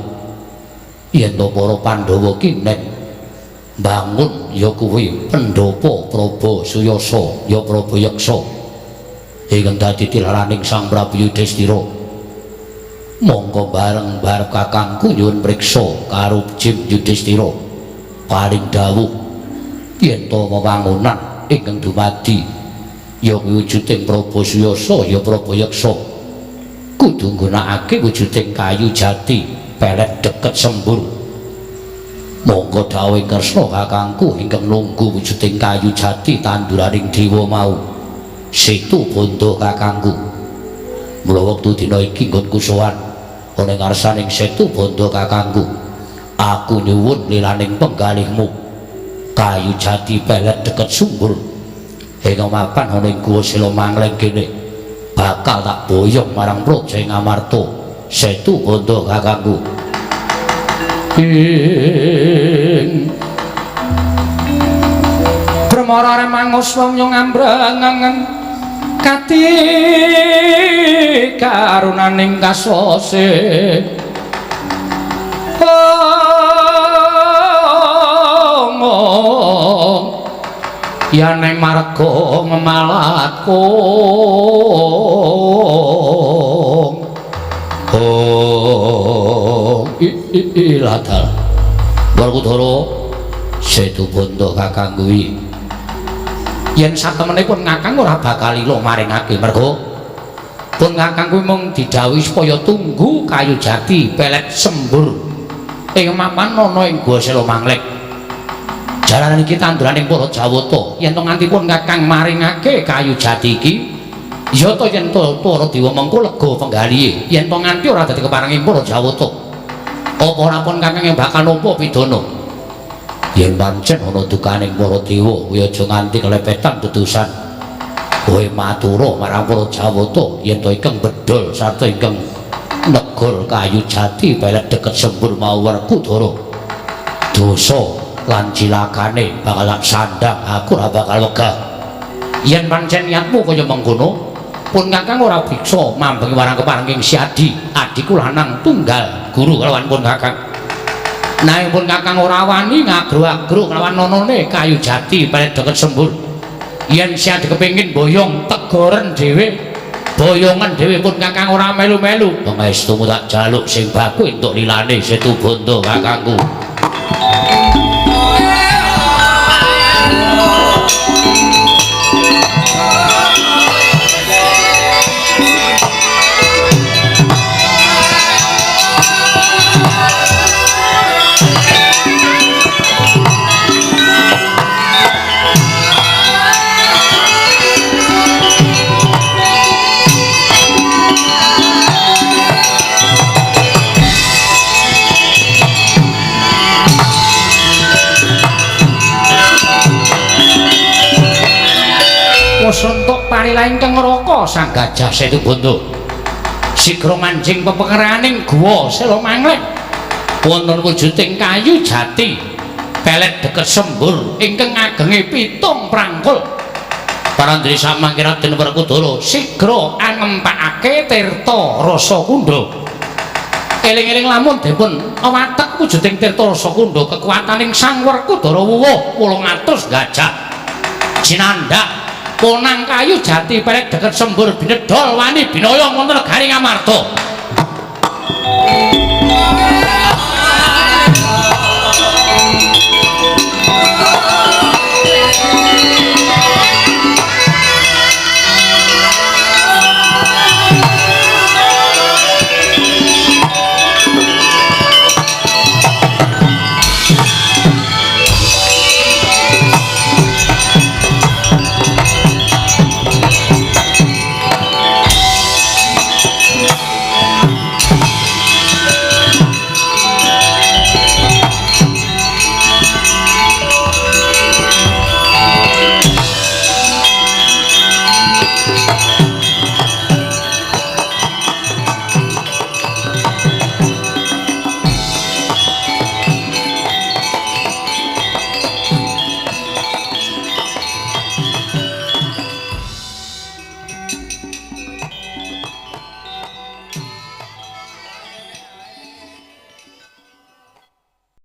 yen to para Pandhawa kinen mbangun ya kuwi pendhapa Praba Suyasa ya Praba Yeksa ingkang dadi tilaraning Sang Prabu Yudhistira. Monggo bareng barep kakangku nyuwun priksa karo Jim Yudhistira. Paring dawuh yen to wewangunan ingkang dumadi ya wujuding Praba Suyasa ya Praba Yeksa kudu nggunakake wujuding kayu jati pelet deket sembur. Monggo dawuh kresna kakangku ingkang nunggu wujuding kayu jati tanduraning dewa mau. Setu Bondo kakangku. Mula wektu dina iki nggonku sowan ana ngarsaning Setu Bondo kakangku. Aku nyuwun lilaning penggalihmu kayu jati pelet deket sumber ingkang mapan ana ing Guwa Sela Mangling kene bakal tak boyong marang Praja Ngamarta. Setu Bondo kakangku. Ing Brahmara remangus wong nyong ambrengengen kati karunaning kasose. Yane marga memalat kong. Oh, i ladal. Werkudara Setu Bondo kakang kuwi. Yen satemenipun kakang ora bakal ilo maringake mergo Pun Kakang kuwi mung didhawuhi supaya tunggu kayu jati pelet sembur ing mapan ana ing Gua Sela Manglek. Jalaran iki tanduraning para Jawata, yen to nganti pun Kakang maringake kayu jati iki, ya to yen to para dewa mengko lega penggalihe, yen to nganti ora dadi keparenging para Jawata. Apa ora pun Kakang yang bakal nampa pidana? Yen pancen ana dukaning para dewa, kuwi aja nganti kelepetan dedusan. Kowe matura marang para Jawata yen to ingkang bedol sarta ingkang negor kayu jati pelet deket sembur mau Werkudara. Dosa lan cilakane bakal tak sandhang, aku ora bakal wegah. Yen pancen niatmu kaya mengkono, pun Kakang ora bisa mambengi marang keparenging Si Adi, adhiku lanang tunggal guru kelawan pun Kakang. Nanging pun Kakang ora wani ngagro-agro kelawan nonone kayu jati pelet deket sembur. Yen Si Adi kepengin boyong tegoren dhewe, boyongan dhewe pun Kakang ora melu-melu. Pangestumu tak jaluk sing baku entuk lilane Situbondo kakangku. Suntuk parila ingkang ngraka Sang Gajah Situbondo. Sigra manjing pepengeraning Guwa Sela Manglek. Wonten wujuding kayu jati pelet deket sembur ingkang agenge 7 prangkul. Parandri samangke Raden Werkudara sigra angempakake tirta rasa kundha. Eling-eling lamun dipun watek wujuding tirta rasa kundha kekuataning Sang Werkudara wuwuh 800 gajah. Sinandhak ponang kayu jati pelet deket sembur binedol wani binaya wonten negari Ngamarta.